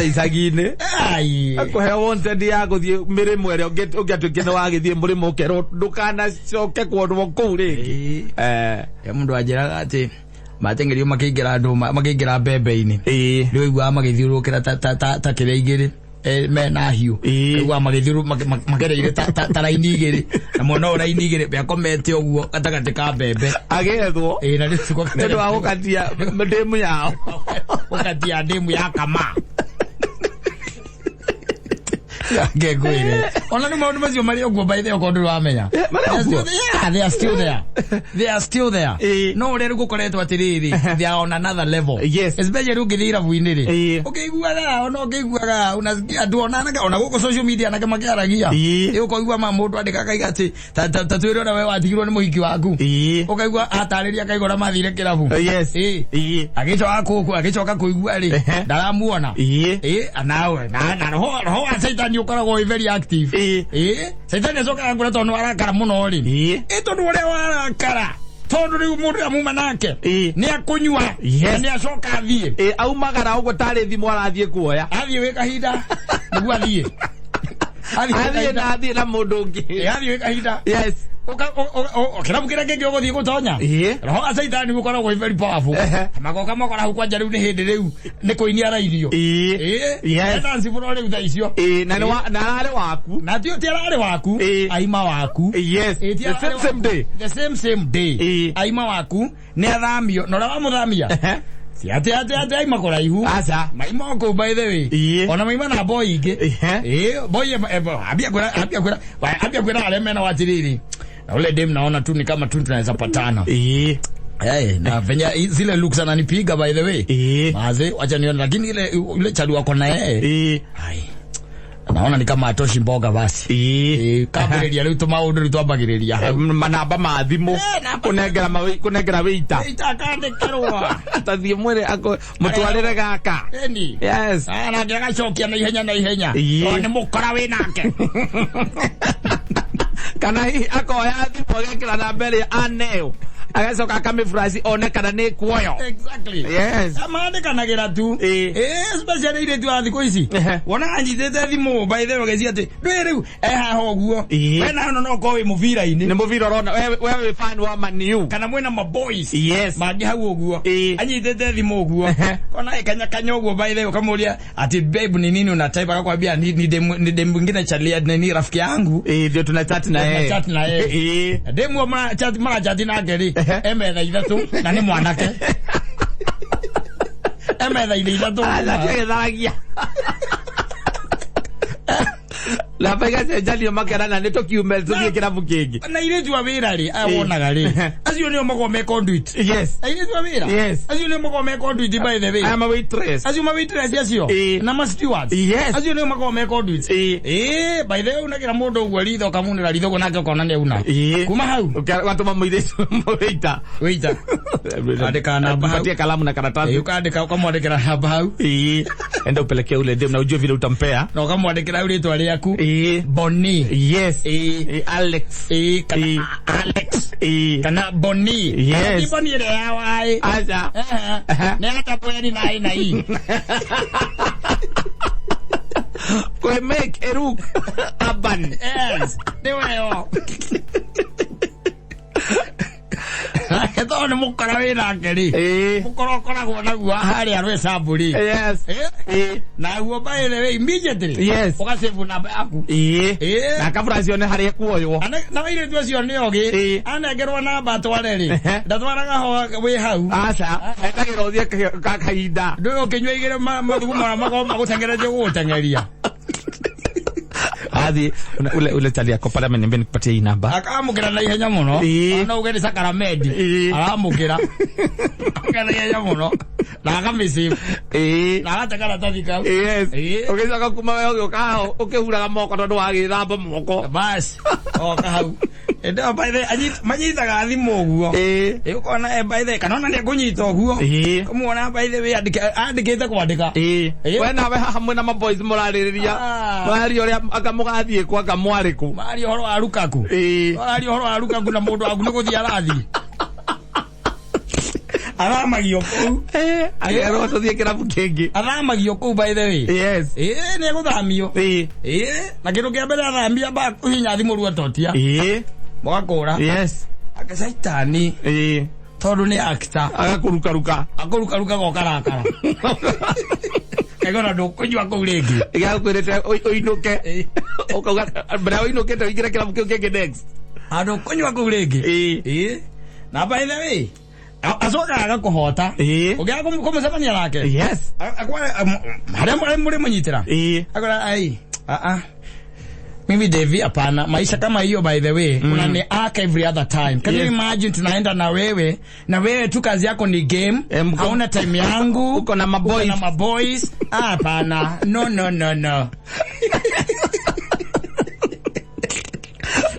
ta icagi-inĩ. Ai. Akũhe wanted ya gũthiĩ mĩrĩmo ĩrĩa ũngĩatuĩkire nĩ wagĩthiĩ mũrĩmo ũkerwo ndũkanacoke kuonwo kũu rĩngĩ. Ĩĩ. Eh. He mũndũ anjĩraga atĩ mateng'erio makĩingĩra ndũma makĩingĩra mbembe-inĩ. Ĩĩ. Rĩu aiguaga magĩthiũrũrũkĩra ta kĩrĩa igĩrĩ mena hiũ. Ĩĩ. Aiguaga magĩthiũrũ magereire ta raini igĩrĩ na mwena ũyũ raini igĩrĩ mekomete ũguo gatagatĩ ka mbembe. Agĩethwo. Ĩĩ na rĩu Nĩ ũndũ wa gũkatia ndĩmu yao. Gũkatia ndĩmu ya kama. Ngengwire. Ona nĩ maũndũ macio marĩ ũguo by the way okorwo ndũrĩ wamenya. Marĩ ũguo? Yeah, they are still there. They are still there. Ĩĩ. No ũrĩa rĩu gũkoretwo atĩrĩrĩ, they are on another level. Yes. Especially ũngĩthiĩ irabu-inĩ rĩ. Ĩĩ. Ũkĩiguaga, ona ũkĩiguaga, unasikia andũ ona anake, ona gũkũ social media anake makĩaragia. Ĩĩ. Ĩĩ ũkaigua ma mũndũ andĩka akaiga atĩ ta twĩre ũrĩa we watigirwo nĩ mũhiki waku. Ĩĩ. Ũkaigua atarĩria akaigua ũrĩa mathire kĩrabu. Yes. Ĩĩ. Ĩĩ. Agĩcoka kũkũ, agĩcoka kũigua rĩ, Ehe. ndaramuona. Ĩĩ. Ĩĩ, nawe na roho wa Saitani ũkoragwo wĩ very active. Ĩĩ. Ĩĩ, Saitani acokaga kwĩra tondũ nĩ warakara mũno rĩ. Ĩĩ. Ĩ tondũ ũrĩa warakara tondũ rĩu mũndũ ũrĩa muma nake Ĩĩ. nĩ akũnyua Yes. na nĩ acoka athiĩ. Ĩĩ, aumagara ũguo tarĩ thimũ arathiĩ kuoya. Athiĩ wĩ kahinda nĩguo athiĩ. Athiĩ wĩ Athiĩ kahinda. na athiĩ na mũndũ ũngĩ. Ĩĩ, athiĩ wĩ kahinda. Yes. Kĩrabu kĩrĩa kĩngĩ ũgũthiĩ gũtonya. Ĩĩ. Roho wa Saitani ũkoragwo wĩ very powerful. Ehe. Magoka makora hau kwanja rĩu nĩ hĩndĩ rĩu nĩ kũinia arairio. Ĩĩ. Ĩĩ. Yes. Dance floor rĩu thaa icio. Ĩĩ, na nĩ na ararĩ waku. Na ti ararĩ waku. Ĩĩ. Aima waku. Yes. Ĩĩ, ti The ararĩ same same waku. day. The same same day. Ĩĩ. Aima waku nĩ athamio na ũrĩa wamũthamia. Ehe. Ti atĩ aima kũraihu. Aca. Maima o kũu by the way. Ĩĩ. Ona maima na boy ingĩ. Ehe. Ĩĩ, boy ambia kwĩra arĩa mena watĩrĩrĩ. Na ule dem naona tu ni kama tu tunaweza patana. Ĩĩ. Hey, na venye zile looks ananipiga by the way. Ĩĩ. Maze, wacha nione lakini ile chali wako na yeye. Ĩĩ. Ai. Naona ni kama atoshi mboga basi. Ĩĩ. Eh, kambĩrĩria rĩu tũmaũndũ rĩu twambagĩrĩria hau. Manamba ma thimũ kũnengera kũnengera wĩita. Itakandĩkĩrwo. Tathiĩ mwĩre mũtwarĩre gaka. Eni. Yes. Ah, nake agacokia na ihenya na ihenya. Ĩĩ. Tondũ nĩ mũkora wĩ nake. Kana hihi akoya thimũ agekĩra namba ĩrĩa aneo agacoka akamĩfuraci one kana nĩ kuoyo. Exactly. Yes. Mandĩkanagĩra tu. Ĩĩ. Eh, especially airĩtu a thikũ ici. Ehe. Wona anyitĩte thimũ by the way ũgeciria atĩ ndũĩ rĩu e haha ũguo. Ĩĩ. We na no ũkorwo wĩ mũbira-inĩ. Nĩ mũbira ũrona we wĩ fan wa Man U. Kana mwĩna ma boys. Yes. Mangĩ hau ũguo. Ĩĩ. Anyitĩte thimũ ũguo. Ehe. Kona ĩkanya kanya ũguo by the way ũkamũria ati babe ni nini una type akakwambia ni dem mwingine chalia nini rafiki yangu. Ĩĩ, ndio tuna chat na yeye. Tuna chat na yeye. Ĩĩ. Demu ũyũ mara chat nake rĩ Ehe. e metha ithatũ na nĩ mwanake. E metha-inĩ ithatũ. Agĩtharagia. Namba igacenjanio makerana nĩ tũkiume tũthiĩ kĩrabu kĩngĩ. Na airĩtu a wĩra rĩ aya Ĩĩ. wonaga rĩ acio nĩo makoragwo me conduit. Yes. Airĩtu a wĩra Yes. acio nĩo makoragwo me conduit by the way. I am a waitress. Acio ma waitress acio Ĩĩ. na ma stewards. Yes. Acio nĩo makoragwo me conduit. Ĩĩ. Ĩĩ by the way unagĩra mũndũ ũguo ritho ũkamunĩra ritho ũguo nake ũkona nĩ auna. Ĩĩ. Kuma hau Watũma mũirĩtu mũwaita. wĩita. Andĩka namba hau. Patie kalamu na karatasi. Ĩĩ, ũkandĩka ũkamwandĩkĩra namba hau Ĩĩ. Enda upelekee ule dem na ujue vile utampea. na ũkamwandĩkĩra hau rĩtwa rĩaku. Ĩĩ. Boni. Yes. Ĩĩ. Ĩĩ, Alex. Ĩĩ, kana Ĩĩ. Alex. Ĩĩ. Kana Boni. Yes. Ti Boni ĩrĩa ya waĩ. Aca. Ehe. Nĩ ya na I na E. Kwe make Eruk Urban. Yes. Nĩ weyo. Nake tondũ nĩ mũkora wĩ nake rĩ. Ĩĩ. Mũkora ũkoragwo naguo harĩa rwĩcambu rĩ. Yes. Eh? Ĩĩ. Naguo by the way immediately. Yes. Ũgasave namba yaku. Ĩĩ. Ĩĩ. Na kabura cione harĩa kuoywo. Na airĩtu acio nĩ ogĩ Ĩĩ. anengerwo namba atware rĩ Ehe. ndatwaraga ho wĩ hau. Aca. Etagĩra ũthiĩ kahinda. Ndũĩ ũkĩnyua igĩrĩ mathugumo marĩa makoragwo magũteng'eretie gũgũteng'eria. Athi ule chali yako pale ameniambia nikupatie hii namba. Akamũkĩra na ihenya mũno. Ĩĩ. Ona uge nĩ sakaramedi. Ĩĩ. Aramũkĩra. Akamũkĩra na ihenya mũno. Na akamĩsave. Ĩĩ. Na agate karatathi kau. Yes. Ĩĩ. Ũgĩcoka kuma we ũgĩũka haha ũkĩhuraga moko tondũ wagĩthamba moko. Bas. Oka hau. Ĩndĩ ĩyo by the way, manyitaga thimũ ũguo. Ĩĩ. Ĩ ũkona by the way, kana ona nĩ ekũnyita ũguo. Ĩĩ. Kũmuona by the way andĩkĩte kwandĩka. Ĩĩ. Ĩĩ. We nawe haha mwĩna maboys mũrarĩrĩria. Ah. Mũraria ũrĩa anga mũgathiĩ kwa anga mwarĩ kũ. Maria ũhoro wa Lukaku. Ĩĩ. Araria ũhoro wa Lukaku na mũndũ waku nĩ gũthiĩ arathiĩ. Athamagio kũu. Akerwo tũthiĩ kĩrabu kĩngĩ. Athamagio kũu, by the way. Yes. Ĩĩ, nĩ egũthamio. Ĩĩ, na kĩndũ kĩa mbere athamia ba kũhinya thimũ ruototia. Mũgakũra. Ake caitani. Tondũ nĩ actor. Agakũrukaruka. Akũrukaruka gokarakara. Kaigona ndũkũnyua kũu rĩngĩ. Gĩgakwĩrĩte ũinũke. Ũkauga mbere ya ũinũkĩte ũingĩre kĩrabu kĩu kĩngĩ next. Andũ kũnyua kũu rĩngĩ. Ĩĩ. Na by the way, acokaga agakũhota. Ũngĩaga kũmũcemania nake. Harĩa mũrĩ mũnyitĩra. Akora ai, ah ah. Mimi Devi, hapana. Maisha kama hiyo, by the way, unani arc every other time. Can you imagine tunaenda na wewe, na wewe tu kazi yako ni game, hauna time yangu, Uko na maboys. Uko na maboys. Ah, hapana. No, no, no, no.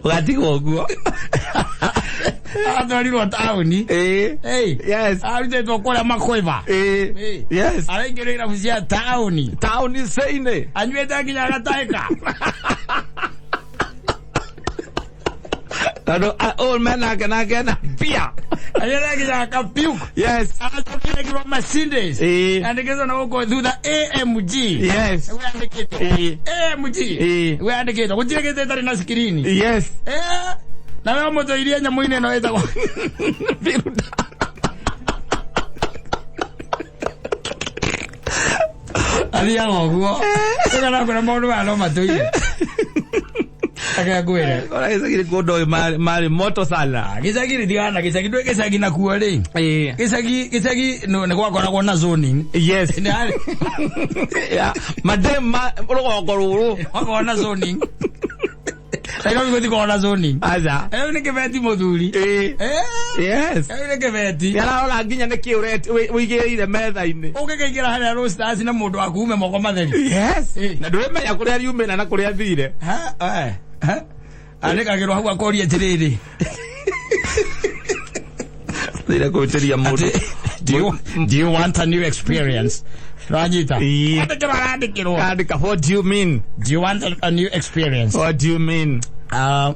Ũgatigwo ũguo. Atwarirwo taũni. Hey. Arutĩtwo kũrĩa makwĩba. Araingĩrwo irabu cia taũni. Taũni ceinĩ. Anyuĩte nginya agataĩka. Tondũ ũyũ menake nake na mbia. Anyuĩte nginya akapuke. Aracokire Mercedes. Andĩkĩtwo na gũkũ thutha AMG. Wandĩkĩtwo. AMG. Wandĩkĩtwo. Gũtirĩ gĩtĩ ĩtarĩ na screen. Na we mũtũirie nyamũ-inĩ ĩno ĩtagwo Biruda. Athiaga ũguo. Tũgana kwĩra maũndũ maya no matũire. Reke ngwĩre. Ora gĩcagi nĩ kũndũ ũyũ marĩ moto sana. Gĩcagi rĩ tigana na gĩcagi, ndũĩ gĩcagi nakuo rĩ. Gĩcagi gĩcagi nĩ gwakoragwo na zoning. Nĩ harĩ Yeah. Madem ma rũgongo rũrũ. gwakoragwo na zoning. Nairobi gũtikoragwo na zoning. Aca. Rĩu nĩ kĩbeti mũthuri. Rĩu nĩ kĩbeti. Nĩararora nginya nĩkĩ ũigĩrĩire metha-inĩ. Ũngĩkaingĩra harĩa Roasters na mũndũ waku ume moko matheri. Na ndũrĩmenya kũrĩa riumĩra na kũrĩa thire. Ha? Ha? Andĩkagĩrwo hau akoria atĩrĩrĩ. Thire kũhĩtĩria mũndũ. Do you want a new experience? Ranyita. Andĩkĩrwo arandĩkĩrwo. Andĩka, what do you mean? Do you want a new experience? What do you mean?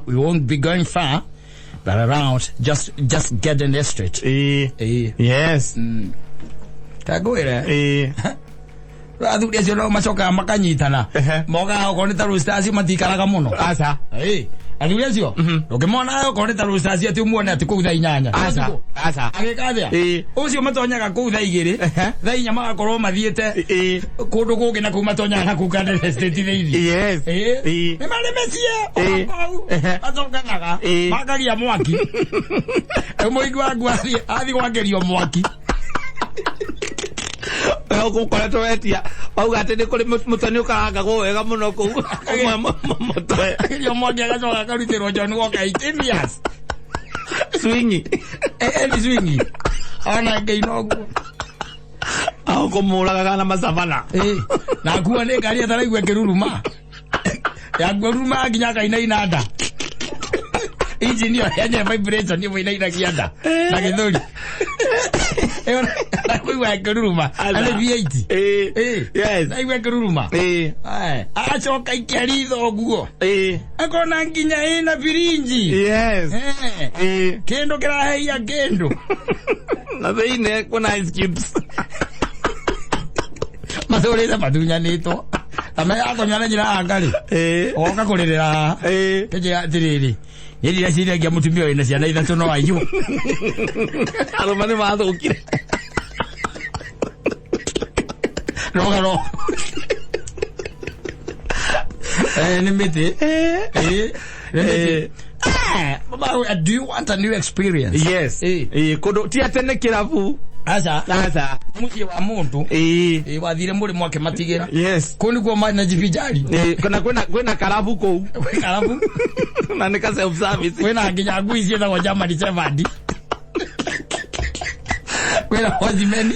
We won't be going far, but around, just get in the street. Tangwĩre. Athuri acio no macokaga makanyitana. Mokaga okorwo nĩ ta Roasters matikaraga mũno. Aca. Athuri acio ndũngĩmona okorwo nĩ ta Roasters atĩ ũmuone atĩ kũu thaa 8. Aca. Aca. Agĩka atĩa? Ũcio matonyaga kũu thaa 2, thaa 4 magakorwo mathiĩte kũndũ kũngĩ na kũu matonyaga na kũu Garden Estate thĩinĩ. Nĩ marĩ mĩciĩ kũu macokanaga makagia mwaki. Rĩu mũingĩ waku athiĩ gwakĩrio mwaki. Ũkoretwo wetia wauga atĩ nĩ kũrĩ mũtwe nĩ ũkarangagwo wega mũno kũu ũmwe mũtwe. Akĩrio mwaki agacoka akarutĩrwo John Walker 18 years. Swingi. Ni swingi ona ngĩina ũguo. Au kũmũragaga na macabana. Na akua nĩ ngari ataraigua ĩkĩruruma yakuo ruruma nginya akainaina nda, injini ĩyo yenyewe vibration ĩmwe inainagia nda na gĩthũri. Ĩyo nakuigua ĩkĩruruma arĩ V8. Naigua ĩkĩruruma. Acoka ikia ritho ũguo akona nginya ĩna birinji. Kĩndũ kĩraheia kĩndũ. Na thĩinĩ kwĩna ice cubes. Matũrĩte matunyanĩtwo na akonyana nyina angarĩ oka kũrĩrĩra haha. Kĩnjĩra atĩrĩrĩ, niĩ ndireciria mũtumia wĩna ciana ithatũ no aiywo. Arũme nĩ mathũkire. Roga ro nĩ mĩtĩ. Nĩ mĩtĩ. Baba, do you want a new experience? Yes. Kũndũ ti atĩ nĩ kĩrabu. Aca. Aca. Mũciĩ wa mũndũ. Wathire mũrĩmo akĩmatigĩra. Kũu nĩkuo manajibijari. Kuna kwĩna karabu kũu. Gwĩ karabu. Na nĩ ka self service. Kwĩna nginya ngui ciĩtagwo German Shepherd, kwĩna watchman,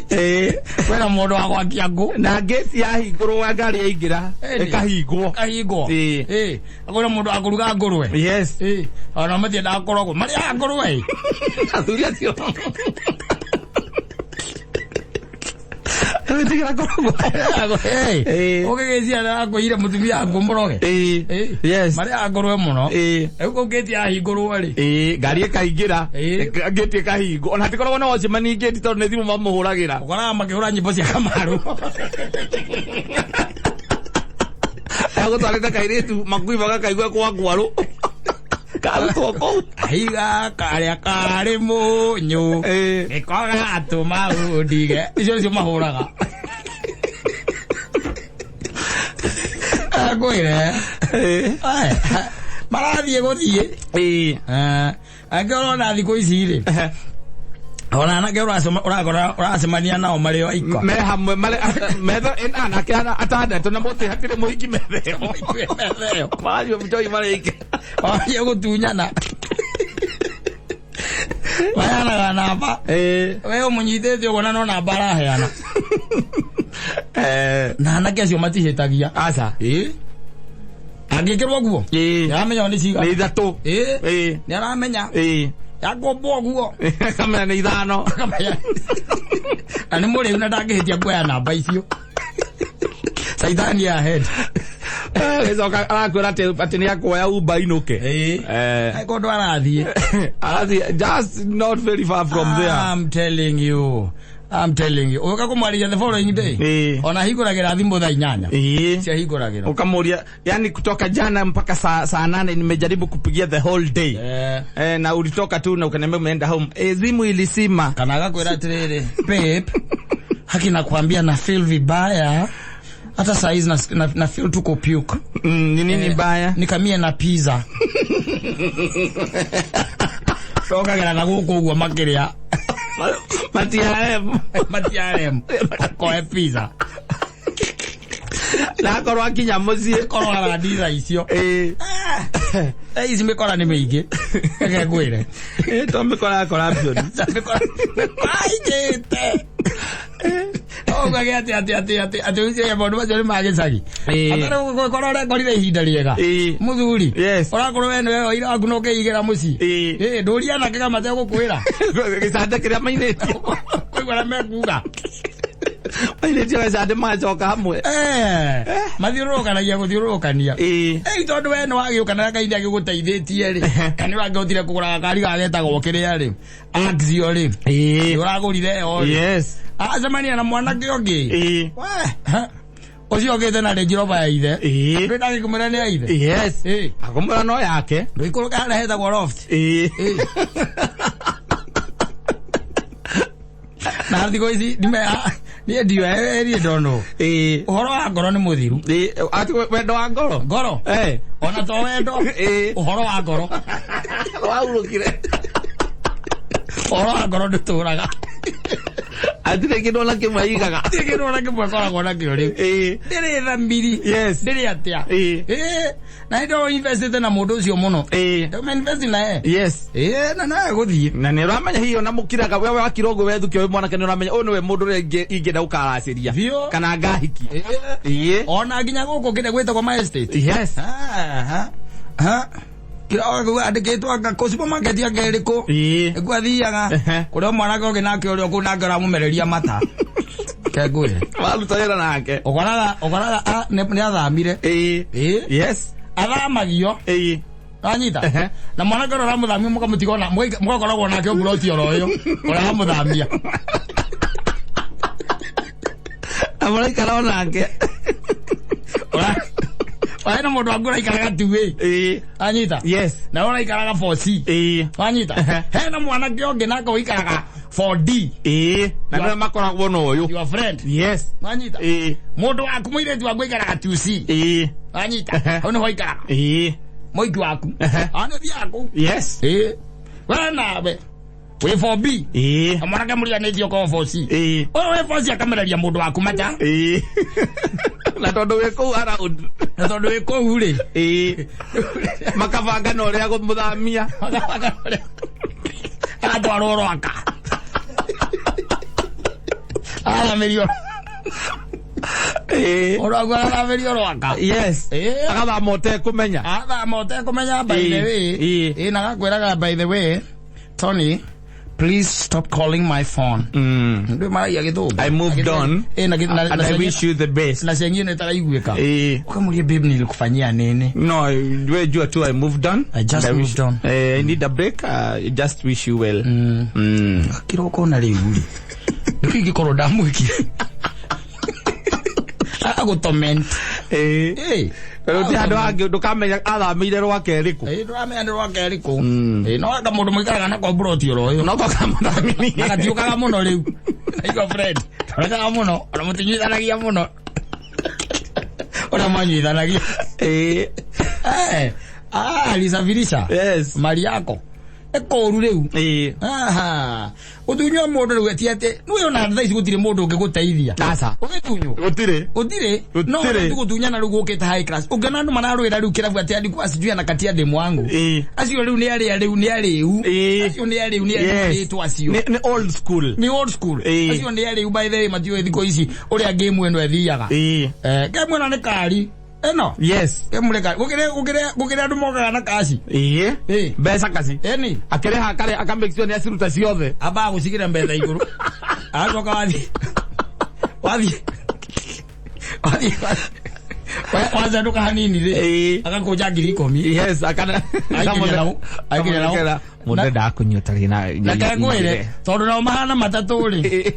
kwĩna mũndũ wa gwakia ngũ. Na ngĩti yahingũrwo ngari yaingĩra ĩkahingwo. Kahingwo. Kwĩna mũndũ wa kũruga ngũrwe. Ona matiendaga kũrogwo marĩaga ngũrwe. Athuri acio. Wĩtigĩra kũrogwo. Ĩĩ. Ũgĩgĩcia akwĩire mũtumia waku mũroge. Ĩĩ. Ĩĩ. Yes. Marĩa angũrwe mũno. Ĩĩ. Rĩu kũu ngĩti yahingũrwo rĩ. Ĩĩ, ngari ĩkaingĩra. Ĩĩ. Ngĩti ĩkahingwo. Ona hatikoragwo na watchman ngĩti tondũ nĩ thimũ mamũhũragĩra. Ũkoraga makĩhũra nyĩmbo cia Kamaru. Agũtwarĩte kairĩtu makui magakaigua kwa ngwarũ. Karutwo kũu. Kahiga karĩa karĩ mũnyũ. Ĩĩ. Nĩko gatũma ũndige. Icio nĩcio mahũraga. Ngwĩre. Ĩĩ. Aya, marathiĩ gũthiĩ. Ĩĩ. Eh, angĩ ũrona thikũ ici rĩ ona anake ũrakora ũracemania nao marĩ o aika. Me hamwe marĩ metha anake atandatũ na mũtĩ hatirĩ mũhiki metha ĩyo. Metha ĩyo. Maranyua njohi marĩ aingĩ. Wanjia gũtunyana. Maheanaga namba. Ĩĩ. We ũmũnyitĩte ũguo na no namba araheana. Eh. Na anake acio matihĩtagia. Aca. Ĩĩ. Angĩkĩrwo guo. Ĩĩ. Nĩaramenya nĩ cigana. Nĩ ithatũ. Ĩĩ. Ĩĩ. Nĩaramenya. Ĩĩ. Yakomba ũguo. Kamera nĩ ithano. Akamenya. Na nĩ mũrĩu na ndangĩhĩtia kuoya namba icio. Caitani ahead. Gĩcoka arakwĩra atĩ nĩ akuoya Uber inũke. Ĩĩ. Eh. Ai kũndũ arathiĩ. Arathiĩ just not very far from there. I'm telling you. I'm telling you. Ũka kũmwarĩria the following day. Ĩĩ. Ona hingũragĩra thimũ thaa 8. Ĩĩ. Ciahingũragĩra. Ukamuria, yani kutoka jana mpaka saa 8 nimejaribu kupigia the whole day. Eh. Eh, na ulitoka tu na ukaniambia umeenda home. Eh, simu ilisima. Kana agakwĩra atĩrĩrĩ, babe, haki nakwambia na feel vibaya. Hata saa hizi na feel tuko puke. Ni nini baya? Nikamie na pizza. Tokagĩra na gũkũ ũguo makĩrĩa. Matiarem. Matiarem. Koe pizza. Na akorwo akinya mũciĩ. Korwo arandiza icio. Ĩĩ. Eh, ici mĩkora nĩ mĩingĩ. Reke ngwĩre. Ĩĩ, to mĩkora ya corruption. Mĩkora aingĩte. Ũgage atĩ atĩ atĩ atĩ atĩ ũcio maũndũ macio nĩ ma gĩcagi. Ĩĩ. Atarĩ gũkorwo ũrekorire ihinda rĩega. Ĩĩ. Mũthuri. Yes. Ũrakorwo we nĩwe oira waku na ũkĩigĩra mũciĩ. Ĩĩ. Ĩĩ, ndũria anake kama mategũkwĩra. Gĩcande kĩrĩa mainĩtio. Kũigua ũrĩa mekuga. Mainĩtio gĩcande magacoka hamwe. Eh, mathiũrũrũkanagia gũthiũrũrũkania. Ĩĩ. Ĩĩ, tondũ we nĩ wagĩũka na Ngai nĩagĩgũteithĩtie rĩ. Kana nĩwangĩhotire kũgũra gakari gagetagwo kĩrĩa rĩ. Axio rĩ. Ĩĩ. Nĩ ũragũrire ĩyo rĩ. Yes. Acemania na mwanake ũngĩ. Ĩĩ. We, ha, ũcio ũkĩte na Range Rover ya ithe. Ĩĩ. Ndũĩ ndangĩkũmwĩra nĩ ya ithe. Yes. Ĩĩ. Akũmwĩra no yake. Ndũikũrũka harĩa hetagwo loft. Ĩĩ. Ĩĩ. Na thikũ ici niĩ ndiũĩ niĩ ndonwo. Ĩĩ. Ũhoro wa ngoro nĩ mũthiru. Ĩĩ, atĩ wendo wa ngoro? Ngoro? Eh. Ona to wendo. Ĩĩ. Ũhoro wa ngoro. Waurũkire. Ũhoro wa ngoro ndũtũraga. Hatirĩ kĩndũ ona kĩmwe aigaga. Hatirĩ kĩndũ ona kĩmwe akoragwo nakĩo rĩu. Ĩĩ. Ndĩrĩ thamiri. Yes. Ndĩrĩ atĩa. Ĩĩ. Ĩĩ. Na nĩ investĩte na mũndũ ũcio mũno. Ĩĩ. Ndaume invest naye. Yes. Ĩĩ, na nawe gũthiĩ. Na nĩ ũramenya hihi ona mũkiraga we wakira ũguo wethukia wĩ mwanake nĩ ũramenya ũyũ nĩwe mũndũ ũrĩa ingĩenda gũkaracĩria. Biũ. Kana ngahiki. Ĩĩ. Ĩĩ. Ona nginya gũkũ kĩrĩa gwĩtagwo my estate. Yes. Aha. Ha. Kĩrĩa ũgakuga andĩkĩtwo anga kũ supermarket anga ĩrĩkũ. Ĩĩ. Nĩkuo athiaga. Ehe. Kũrĩa mwanake ũngĩ nake ũrĩa kũu nake ũramũmereria mata. Ke ngwĩre. Waruta wĩra nake. Ũkoraga nĩ athamire. Ĩĩ. Ĩĩ. Yes. Athamagio. Ĩĩ. Wanyita? Ehe. Na mwanake ũrĩa ũramũthamia mũkamũtiga ona mũgakoragwo nake ũmburoti oro ũyũ. Ũrĩa wamũthamia. Na mũraikara o nake. Waĩ na mũndũ waku ũraikaraga 2A. Ĩĩ. Wanyita? Yes. Na wewe ũraikaraga 4C. Ĩĩ. Wanyita? Ehe. Hena mwanake ũngĩ nake ũikaraga 4D. Ĩĩ. Na nĩwe makoragwo na ũyũ. Your friend. Yes. Wanyita? Ĩĩ. Mũndũ waku mũirĩtu waku aikaraga 2C. Ĩĩ. Wanyita? Ehe. Hau nĩho aikaraga. Ĩĩ. Mũiki waku. Ehe. Ana thiaga kũu. Yes. Ĩĩ. We nawe wĩ 4B. Ĩĩ. Na mwanake mũriganĩtie ũkorwo 4C. Ĩĩ. Ũyũ wĩ 4C akamereria mũndũ waku mata. Ĩĩ. Na tondũ wĩ kũu around. Na tondũ wĩ kũu rĩ. Ĩĩ. Makabanga na ũrĩa kũmũthamia. Agatwarwo Rwaka. Athamĩrio. Ĩĩ. Ũndũ waku agathamĩrio Rwaka. Yes. Ĩĩ. Agathama ũtekũmenya. Athama ũtekũmenya by the way. Ĩĩ. Ĩĩ, na agakwĩraga by the way, Tony, Please stop calling my phone. Ndå maragia gä thå. I moved on. Na And I wish you the best. Na cengio nä taraiguä. Eh. Ukamuria, "Babe, nilikufanyia nini?" No, we jua tu I moved on. I just And I moved on. I need a break. I just wish you well. Kiroko na rä u rä rä ingä korwo ndamwä kire agå. Eh. Rĩu ti handũ hangĩ ndũkamenya athamĩire rwake rĩkũ. Ndåramenya nä rwake rä kå no anga må ndå må ikaraga na komburoti oro å yå No kokamũthamĩrie. na gatiũkaga mũno rĩu naigua Fred torekaga mũno ona mũtinyuithanagia mũno ũrĩa mwanyuithanagia. Eh. Eh, ah, alisafirisha mali yako ĩkũru rĩu. Aha. Gũtunywo mũndũ rĩu ti atĩ nĩwe ona thaa ici gũtirĩ mũndũ ũngĩgũteithia. Aca. Ũgĩtunywo. Gũtirĩ. Gũtirĩ. No Gũtirĩ. tu gũtunyana rĩu gũkĩte high class. Ũngĩona andũ mararũĩra rĩu kĩrabu atĩ alikuwa sijui anakatia demu wangu. Acio rĩu nĩ arĩa rĩu nĩ arĩu. Acio nĩ arĩu nĩ arĩu acio. Nĩ old school. Nĩ old school. Acio nĩ arĩu, by the way, matiũĩ thikũ ici ũrĩa game ĩno ĩthiaga. Eh, game ĩno nĩ kari. Ĩno. Game nĩ kari. Gũkĩrĩ andũ mokaga na kaci. Mbeca kaci. Ĩni. Akĩrĩha akarĩ aka make sure nĩ aciruta ciothe. Ambaga gũcigĩra mbetha igũrũ, agacoka wathiĩ wacenũka hanini rĩ, agakũnja 10,000. Yes, akana Aikĩria nao, aikĩria nao. Mũndũ endaga kũnyua tarĩ na Na kengwĩre tondũ nao mahana matatũ rĩ,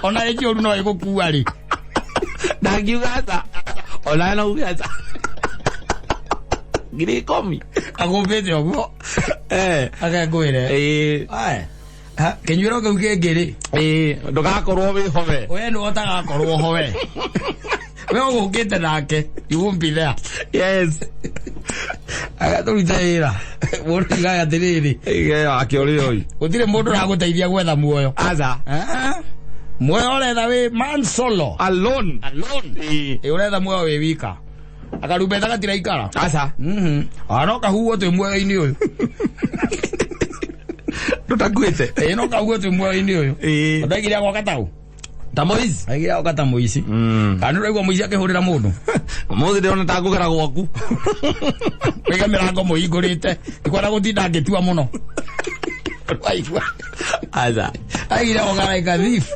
ona ĩnjũru no ĩgũkua rĩ. Ndangiuga aca. Ona no uge aca. 10,000. Agũmbĩte ũguo. Akengwĩre. Ae. Ha, kĩnyuĩro kĩu kĩngĩ rĩ, Ndũgakorwo wĩ hove. We nĩ ũtagakorwo ho we we ũgũkĩte nake, you won't be there. Agatũruta wĩra mũndũ igaga atĩrĩrĩ, Akĩũria oi. Gũtirĩ mũndũ ũragũteithia gwetha muoyo. Aca. Ah, muoyo ũretha wĩ man solo. Alone. Alone. Ĩ, ũretha muoyo wĩ wika, akarumbeta gatiraikara. Aca. Ona no kahuo twĩ muoyo-inĩ ũyũ. Ndũtakuĩte. Ĩ, no kahuo twĩ muoyo-inĩ ũyũ. Ndaigire agwa gatau. Ta mũici. Ndaigire agwa ta mũici. Kana nĩ ũraigua mũici akĩhũrĩra mũndũ? Ũmũthĩ ndĩrona ta ngũgera gwaku. Wĩige mĩrango mũhingũrĩte, ndikwenda gũtinda ngĩtua mũno. Waigua? Aca. Aigire agoka like a thief.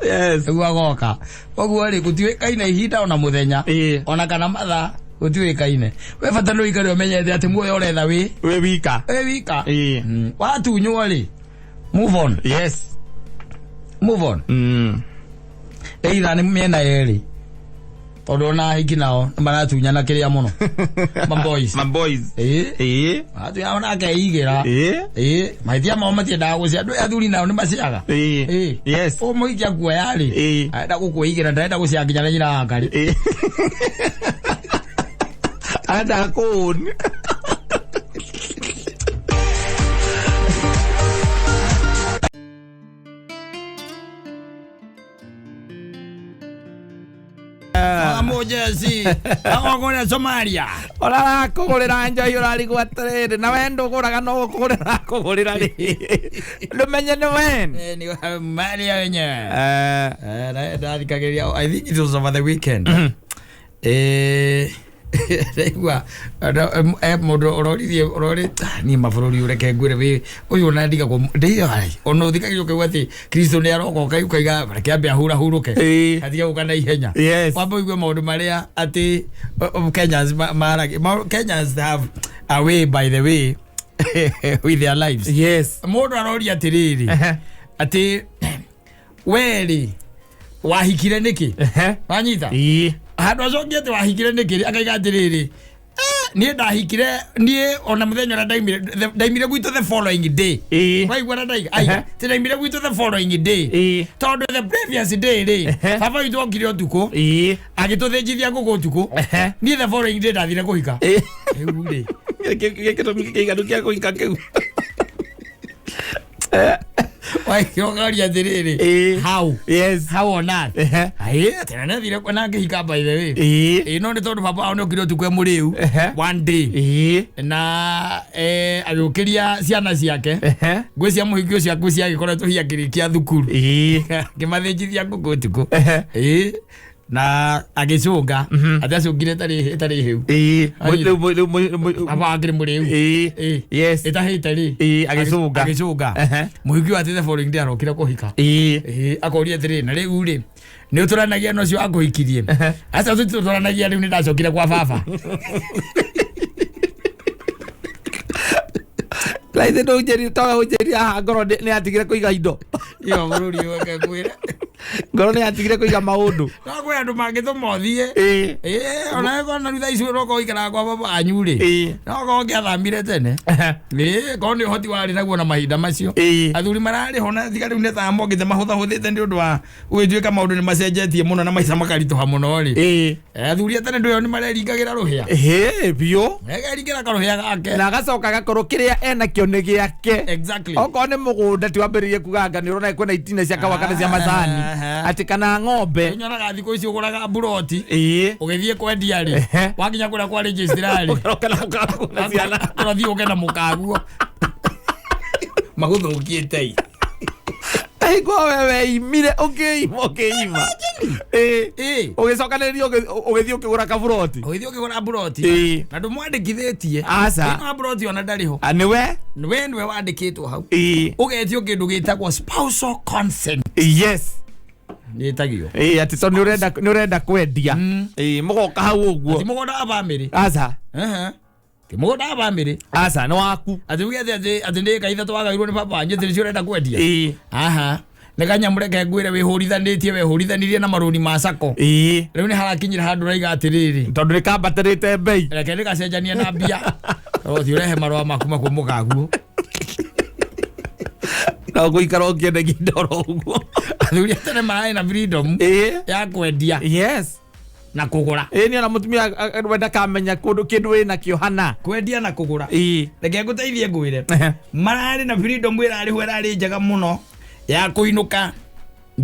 Nĩguo agoka koguo rĩ, gũtiũĩkaine ihinda ona mũthenya ona kana mathaa, gũtiũĩkaine. We bata nĩ ũikare ũmenyete atĩ muoyo ũretha wĩ Wĩ wika. Wĩ wika. Watunywo rĩ, move on. Move on. Either nĩ mĩena yerĩ, tondũ ona ahiki nao nĩ maratunyana kĩrĩa mũno, maboys. My boys. Maratunyana nake eigĩra. Ĩ, mahĩtia mao matiendaga gũcia andũ athuri nao nĩ maciaga. Ũ mũhiki akuoya rĩ, arenda gũkwĩigĩra, ndarenda gũcia nginya na nyina wa ngarĩ. Arenda kũũni. Amũjeci agokũrĩa Somalia. Ũrarakũgũrĩra njohi ũrarigwo atĩrĩrĩ, na we ndũgũraga no gũkũgũrĩra arakũgũrĩra rĩ, ndũmenye nĩ wen. Eh, ni Maria wenyewe. Eh, na ndathikagĩrĩria, I think it was over the weekend. Ndaigua mũndũ ũroririe ũrori niĩ mabũrũri ũreke ngwĩre wĩ ũyũ ona ndigagwo ndĩai ona ũthikagĩrĩria ũkaigua atĩ Kristo nĩ aroka ũkaiga reke ambe ahurahurũke, atige gũka na ihenya. Wamba ũigue maũndũ marĩa atĩ Kenyans Kenyans have a way, by the way, with their lives. Mũndũ aroria atĩrĩrĩ, atĩ we rĩ wahikire nĩkĩ? Wanyita? Handũ acokie atĩ wahikire nĩkĩ rĩ, akaiga atĩrĩrĩ, "Eh, niĩ ndahikire niĩ ona mũthenya ũrĩa ndaimire gwitũ the following day." Waigua na ndaiga aiga ti ndaimire gwitũ the following day, tondũ the previous day rĩ, baba witũ okire ũtukũ agĩtũthĩnjithia ngũkũ ũtukũ. Niĩ the following day ndathire kũhika. Rĩu rĩ, Gĩtũmi kĩiganu kĩa kũhika kĩu. Waigua atĩrĩrĩ, how how on earth? Aĩ, atĩ na nĩathire na ngĩhika, by the way. Ĩĩ, no nĩ tondũ baba wao nĩokire ũtukũ e mũrĩu one day na agĩũkĩria ciana ciake, ngwĩcia mũhiki ũcio ngwĩcia agĩkoretwo hihi akĩrĩkia thukuru, ngĩmathĩnjithia ngũkũ ũtukũ. Ĩĩ. Na agĩcũnga atĩ acũngire ĩtarĩ hĩu. Ĩĩ. Ai. Rĩu Aba akĩrĩ mũrĩu. Ĩĩ. Ĩĩ. Yes. Ĩtahĩte rĩ. Ĩĩ, agĩcũnga. Agĩcũnga. Ehe. Mũhiki ũyũ atĩ the following day arokire kũhika. Ĩĩ. Ĩĩ, akoria atĩrĩ, na rĩu rĩ nĩ ũtũranagia na ũcio akũhikirie? Aca, tũtũranagia, rĩu nĩ ndacokire kwa baba. Raithi ndũnjĩrire toga ũnjĩrire haha ngoro nĩ yatigire kũiga indo. Iyo bũrũri ũyũ ngwĩra. Ngoro nĩ yatigire kũiga maũndũ. No kwĩ andũ mangĩtũma ũthiĩ. Ĩĩ. Ĩĩ, ona korwo na rĩu thaa ici ũroka ũikaraga kwa baba wanyu rĩ, Ĩĩ. no korwo ũngĩathamire tene. Ĩĩ, korwo nĩ ũhoti warĩ naguo na mahinda macio. Ĩĩ. Athuri mararĩ ho na tiga rĩu nĩ thaa mokĩte mahũthahũthĩte nĩ ũndũ wa gũgĩtuĩka maũndũ nĩ macenjetie mũno na maica makaritũha mũno rĩ. Ĩĩ. Athuri a tene ndũyo nĩ mareringagĩra rũhĩa. Ĩhĩ, biũ. Ekeringĩra karũhĩa gake. Na agacoka agakorwo kĩrĩa enakĩo nĩ gĩake. Exactly. Okorwo nĩ mũgũnda ti wambĩrĩrie kuga anga nĩ ũrona kwĩna itina cia kahũa kana cia macani. Aha. Atĩ kana ng'ombe. Nyonaga thikũ ici ũgũraga mburoti Ĩĩ. ũgĩthiĩ kwendia rĩ, Ehe. wakinya kũrĩa kwa registrar rĩ, Ũkaroka na mũkaguo na ciana. ũrathiĩ ũke na mũkaguo magũthũkĩte i. Aigua we weimire ũkĩima ũkĩima. Ĩĩ. Ĩĩ. Ũgĩcokanĩrĩria ũgĩthiĩ ũkĩgũra kaburoti. Ũgĩthiĩ ũkĩgũra mburoti Ĩĩ. na ndũmwandĩkithĩtie. Aca. Thĩinĩ wa mburoti ona ndarĩ ho. A nĩwe? We nĩwe wandĩkĩtwo hau. Ĩĩ. Ũgetio kĩndũ gĩtagwo spousal consent. Yes. Nĩtagio. Ĩĩ, atĩ tondũ nĩ ũrenda kwendia. Ĩĩ, mũgoka hau ũguo. Ti mũgũnda wa bamĩrĩ. Aca. Ehe. Ti mũgũnda wa bamĩrĩ. Aca, nĩ waku. Atĩ uge atĩ nĩ ĩka ithatũ wagairwo nĩ baba wanyu atĩ nĩcio ũrenda kwendia. Ĩĩ. Aha, nĩ kanyamũ reke ngwĩre wĩhũrithanĩtie wehũrithanirie na marũni ma sako. Ĩĩ. Rĩu nĩ harakinyĩra handũ ũraiga atĩrĩrĩ, Tondũ nĩ kambatĩrĩte mbei. Reke ndĩgacenjanie na mbia, ũthiĩ ũrehe marũa maku makuo mũkaguo. No gũikara ũkĩendagia indo oro ũguo. Athuri a tene mararĩ na freedom Ĩĩ. ya kwendia Yes. na kũgũra. Ĩĩ, nĩ ona mũtumia we ndakamenya kũndũ kĩndũ wĩnakĩo hana. Kwendia na kũgũra. Ĩĩ. Reke ngũteithie ngwĩre, Ehe. mararĩ na freedom ĩrarĩ ho ĩrarĩ njega mũno ya kũinũka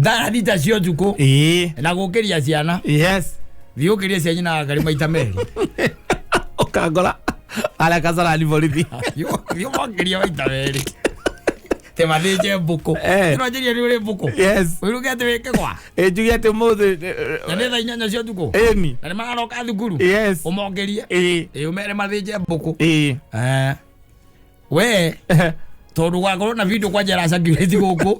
thaa 6 cia ũtukũ Ĩĩ. na gũkĩria ciana. Yes. Thiĩ ũkĩrie cia nyina wa ngarĩ maita merĩ. Ũkangora arĩa kasarani borithi. Thiĩ ũmokĩrie maita merĩ te mathĩnje mbũkũ. Eh. Ĩno njĩria nĩ ũrĩ mbũkũ. Yes. Ũiruke atĩ wĩke gwa Ĩ, njuge atĩ ũmũthĩ na nĩ thaa 8 cia ũtukũ ĩni. na nĩ mararoka thukuru. Yes. Ũmokĩrie. Ĩĩ. Ĩ, ũmere mathĩnje mbũkũ. Ĩĩ. Eh. We tondũ gwakorwo na video kwanja ĩracirculate gũkũ.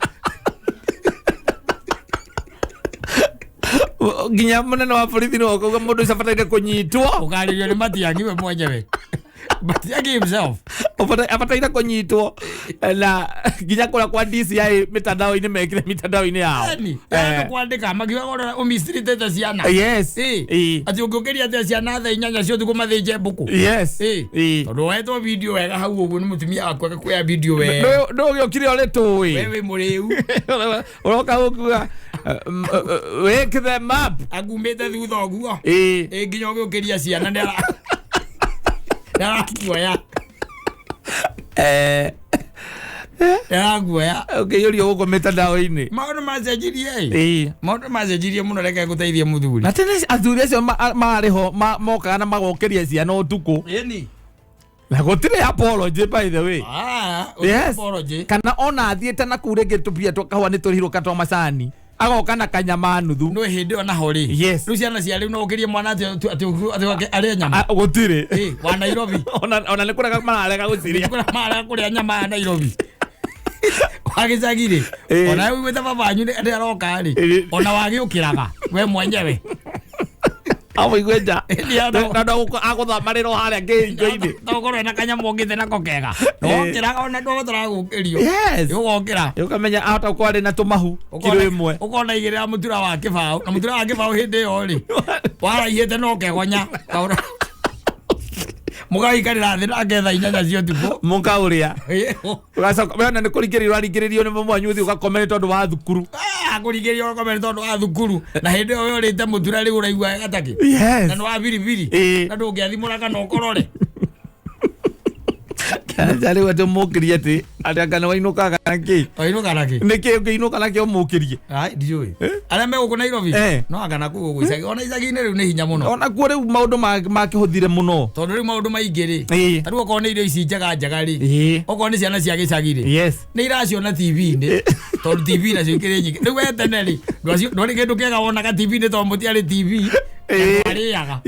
Nginya mũnene wa borithi nĩ wakauga mũndũ ũcio abataire kũnyitwo. Ũkarĩrio nĩ Matiang'i we mwenyewe, Matiang'i himself. Abataire kũnyitwo na nginya kũrĩa kwa DCI mitandao-inĩ mekire mitandao-inĩ yao. Yani Eh, kwandĩka makiuga ũrĩa ũmicirĩtĩte ciana. Yes. Ĩ. Ĩ. Atĩ ũngĩũkĩria atĩa ciana thaa 8 cia ũtukũ mathĩnje mbũkũ? Yes. Ĩ. Ĩ. Tondũ woetwo video wega hau ũguo nĩ mũtumia waku agakuoya video wega. Ndũgĩũkire ũrĩ We tũĩ. wĩ mũrĩu. Ũroka ũkuga wake them up. Akumĩte thutha ũguo. Ĩ. Ĩ, nginya ũgĩũkĩria ciana nĩ arakuoya. Eh, Nĩ arakuoya. Ũkĩiyũrio gũkũ mitandao-inĩ. Maũndũ macenjirie ĩ. Ĩ. Maũndũ macenjirie mũno, reke ngũteithie mũthuri. Na tene athuri acio marĩ ho mokaga na magokĩria ciana ũtukũ Ĩni. Na gũtirĩ apology, by the way. Ah, Yes. apology. Kana ona athiĩte na kuu rĩngĩ tũbia twa kahũa nĩ tũrĩhirwo ka twa macani, agoka na kanyama nuthu. No hĩndĩ ĩyo naho rĩ, Yes. rĩu ciana cia rĩu no ũkĩrie mwana atĩ arĩe nyama? Ah, gũtirĩ. Ĩ, wa Nairobi. Ona nĩ kũrega mararega gũciria. Kũrĩa marega kũrĩa nyama ya Nairobi, wa gĩcagi rĩ, Ĩ. ona wĩiguĩte baba wanyu nĩ aroka rĩ, Ĩ. ona wagĩũkĩraga we mwenyewe. Amũigue nja. Ĩ, Na agũthamarĩrwo harĩa kĩhingo-inĩ. Tokorwo na kanyamũ ũngĩte nako kega. Ĩ. Wokĩraga ona ndũgũtaraga gũkĩrio. Yes. Ũgokĩra. Ũkamenya ahota gũkorwo arĩ na tũmahu kiro 1. Ũkona igĩrĩra mũtura wa kĩbaũ na mũtura wa kĩbaũ hĩndĩ ĩyo rĩ waraihĩte no kegonya mũgaikarĩra thĩ nake thaa 8 cia ũtukũ. Mũkaũrĩa ũgacoka wena nĩ kũringĩrĩrio ũraringĩrĩrio nĩ mwamu ũthiĩ ũgakome nĩ tondũ wa thukuru. Ah, kũringĩrĩrio ũgakome nĩ tondũ wa thukuru na hĩndĩ ĩyo ũrĩte mũtura rĩu ũraigua wega takĩ Yes. na nĩ wa biribiri Ĩ. na ndũngĩathimũra kana ũkorore. Aca rĩu atĩ ũmũkĩrie atĩ atĩ anga nĩ wainũkaga na kĩ? Wainũka na kĩ? Nĩ kĩ ũngĩinũka nakĩo ũmũkĩrie? Ai, ndiũĩ arĩa me gũkũ Nairobi. No anga nakuo gũkũ icagi, ona icagi-inĩ rĩu nĩ hinya mũno. Ona kuo rĩu maũndũ makĩhũthire mũno. Tondũ rĩu maũndũ maingĩ rĩ, ta rĩu okorwo nĩ irio ici njega njega rĩ, okorwo nĩ ciana cia gĩcagi rĩ, nĩ iraciona TV-inĩ, tondũ TV nacio ikĩrĩ nyingĩ rĩu. We tene rĩ, ndwarĩ kĩndũ kĩega wonaga TV-inĩ, tondũ mũtiarĩ TV na ndwarĩaga.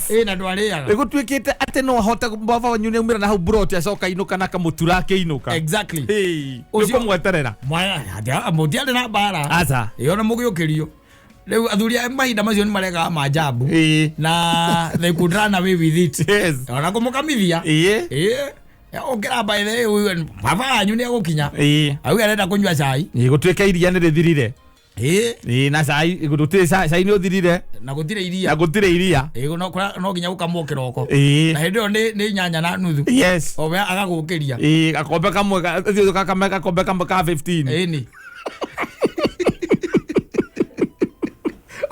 Ĩ, na ndwarĩaga. Rĩu gũtuĩkĩte atĩ no ahote baba wanyu nĩ aumĩra na hau buroti, acoka inũka na kamũtura akĩinũka. Nĩ kũmweterera. Mũtiarĩ na mbara. Aca. Ĩ, ona mũgĩũkĩrio rĩu athuri a mahinda macio nĩ maregaga manjambu na they could run away with it. Ona kũmũkamithia. Ĩ, ũkĩra, by the way, baba wanyu nĩ egũkinya, auge arenda kũnyua cai. Gũtuĩke iria nĩ rĩthirire. Ĩ. Na cai gũtirĩ, cai nĩ ũthirire. Na gũtirĩ Na iria. Gũtirĩ iria. Ĩ, no nginya gũkamwo kĩroko. Na hĩndĩ ĩyo nĩ 8:30. O we agagũkĩria. Gakombe kamwe gakame, gakombe kamwe ka 15. Ĩni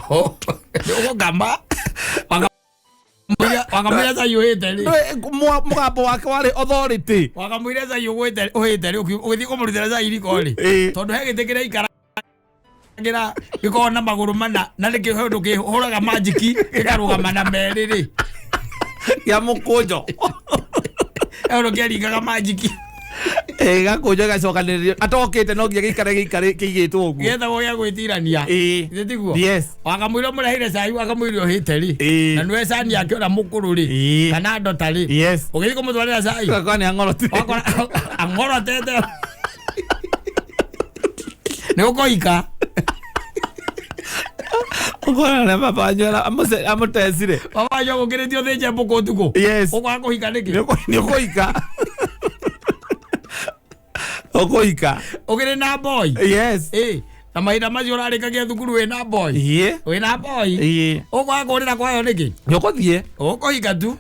ũgũkama wakamwĩra cai ũhĩte rĩ. Mũgambo wake warĩ authority. Wakamwĩra cai ũgwĩte ũhĩte rĩ, ũgĩthiĩ kũmũrutĩra cai riko rĩ, tondũ he gĩtĩ kĩrĩa ikara gĩkoragwo na magũrũ mana na nĩ kĩndũ kĩhũraga manjiki gĩkarũgama na merĩ rĩ. Ya mũkũnjo. He ũndũ kĩaringaga manjiki. Gakũnjo gacokanĩrĩrio atokĩte no nginya gĩikare gĩikare kĩigĩtwo ũguo. Gĩetagwo gĩa gwĩtirania. Githĩ tiguo? Yes. Wakamwĩra ũmũreheire cai, wakamwĩra ũhĩte rĩ, na nĩwe cani yake ũrĩa mũkũrũ rĩ, kana ndota rĩ, ũgĩthiĩ kũmũtwarĩra cai. Gakwa nĩ ang'orotire. Wakora ang'orotete nĩ ũkoika. Ũkona na baba wanyu amũtecire. Baba wanyu agũkĩrĩtie ũthĩnje mbũkũ ũtukũ. Ũkwaga kũhika nĩkĩ? Nĩ ũkũhika, ũkũhika. Ũkĩrĩ na boy. Ĩ, na mahinda macio ũrarĩkagia thukuru wĩna boy. Wĩna boy. Ũkwaga kũrĩra kwayo nĩkĩ? Nĩ ũkũthiĩ. Ũkũhika tu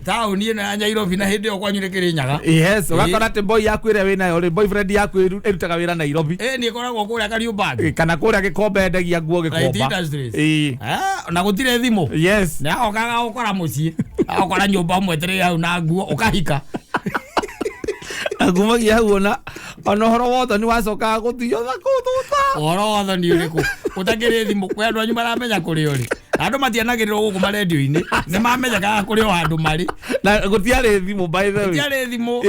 taũni ĩno ya Nairobi, na hĩndĩ ĩyo kwanyu nĩ Kĩrĩnyaga. Yes, ũgakora atĩ boy yaku ĩrĩa wĩnayo rĩ, boyfriend yaku ĩrutaga wĩra Nairobi. Ĩ, nĩ ĩkoragwo kũrĩa Kariũmbangi. Kana kũrĩa Gĩkomba endagia nguo. Light Gĩkomba. Industries. Ah, na gũtirĩ thimũ. Nĩ agokaga gũkora mũciĩ, agokora nyũmba ũmwetereire hau na nguo, ũkahika. Na kumagia hau ona ũhoro wothe nĩ wacokaga gũthio na kũu thutha. Ũhoro wothe nĩ ũrĩkũ ũtakĩrĩ thimũ? Kwĩ andũ anyu maramenya kũrĩa ũrĩ, na andũ matianagĩrĩrwo gũkũ marendio-inĩ, nĩ mamenyekaga kũrĩ o handũ marĩ. Na gũtiarĩ thimũ, by the way. Gũtiarĩ thimũ.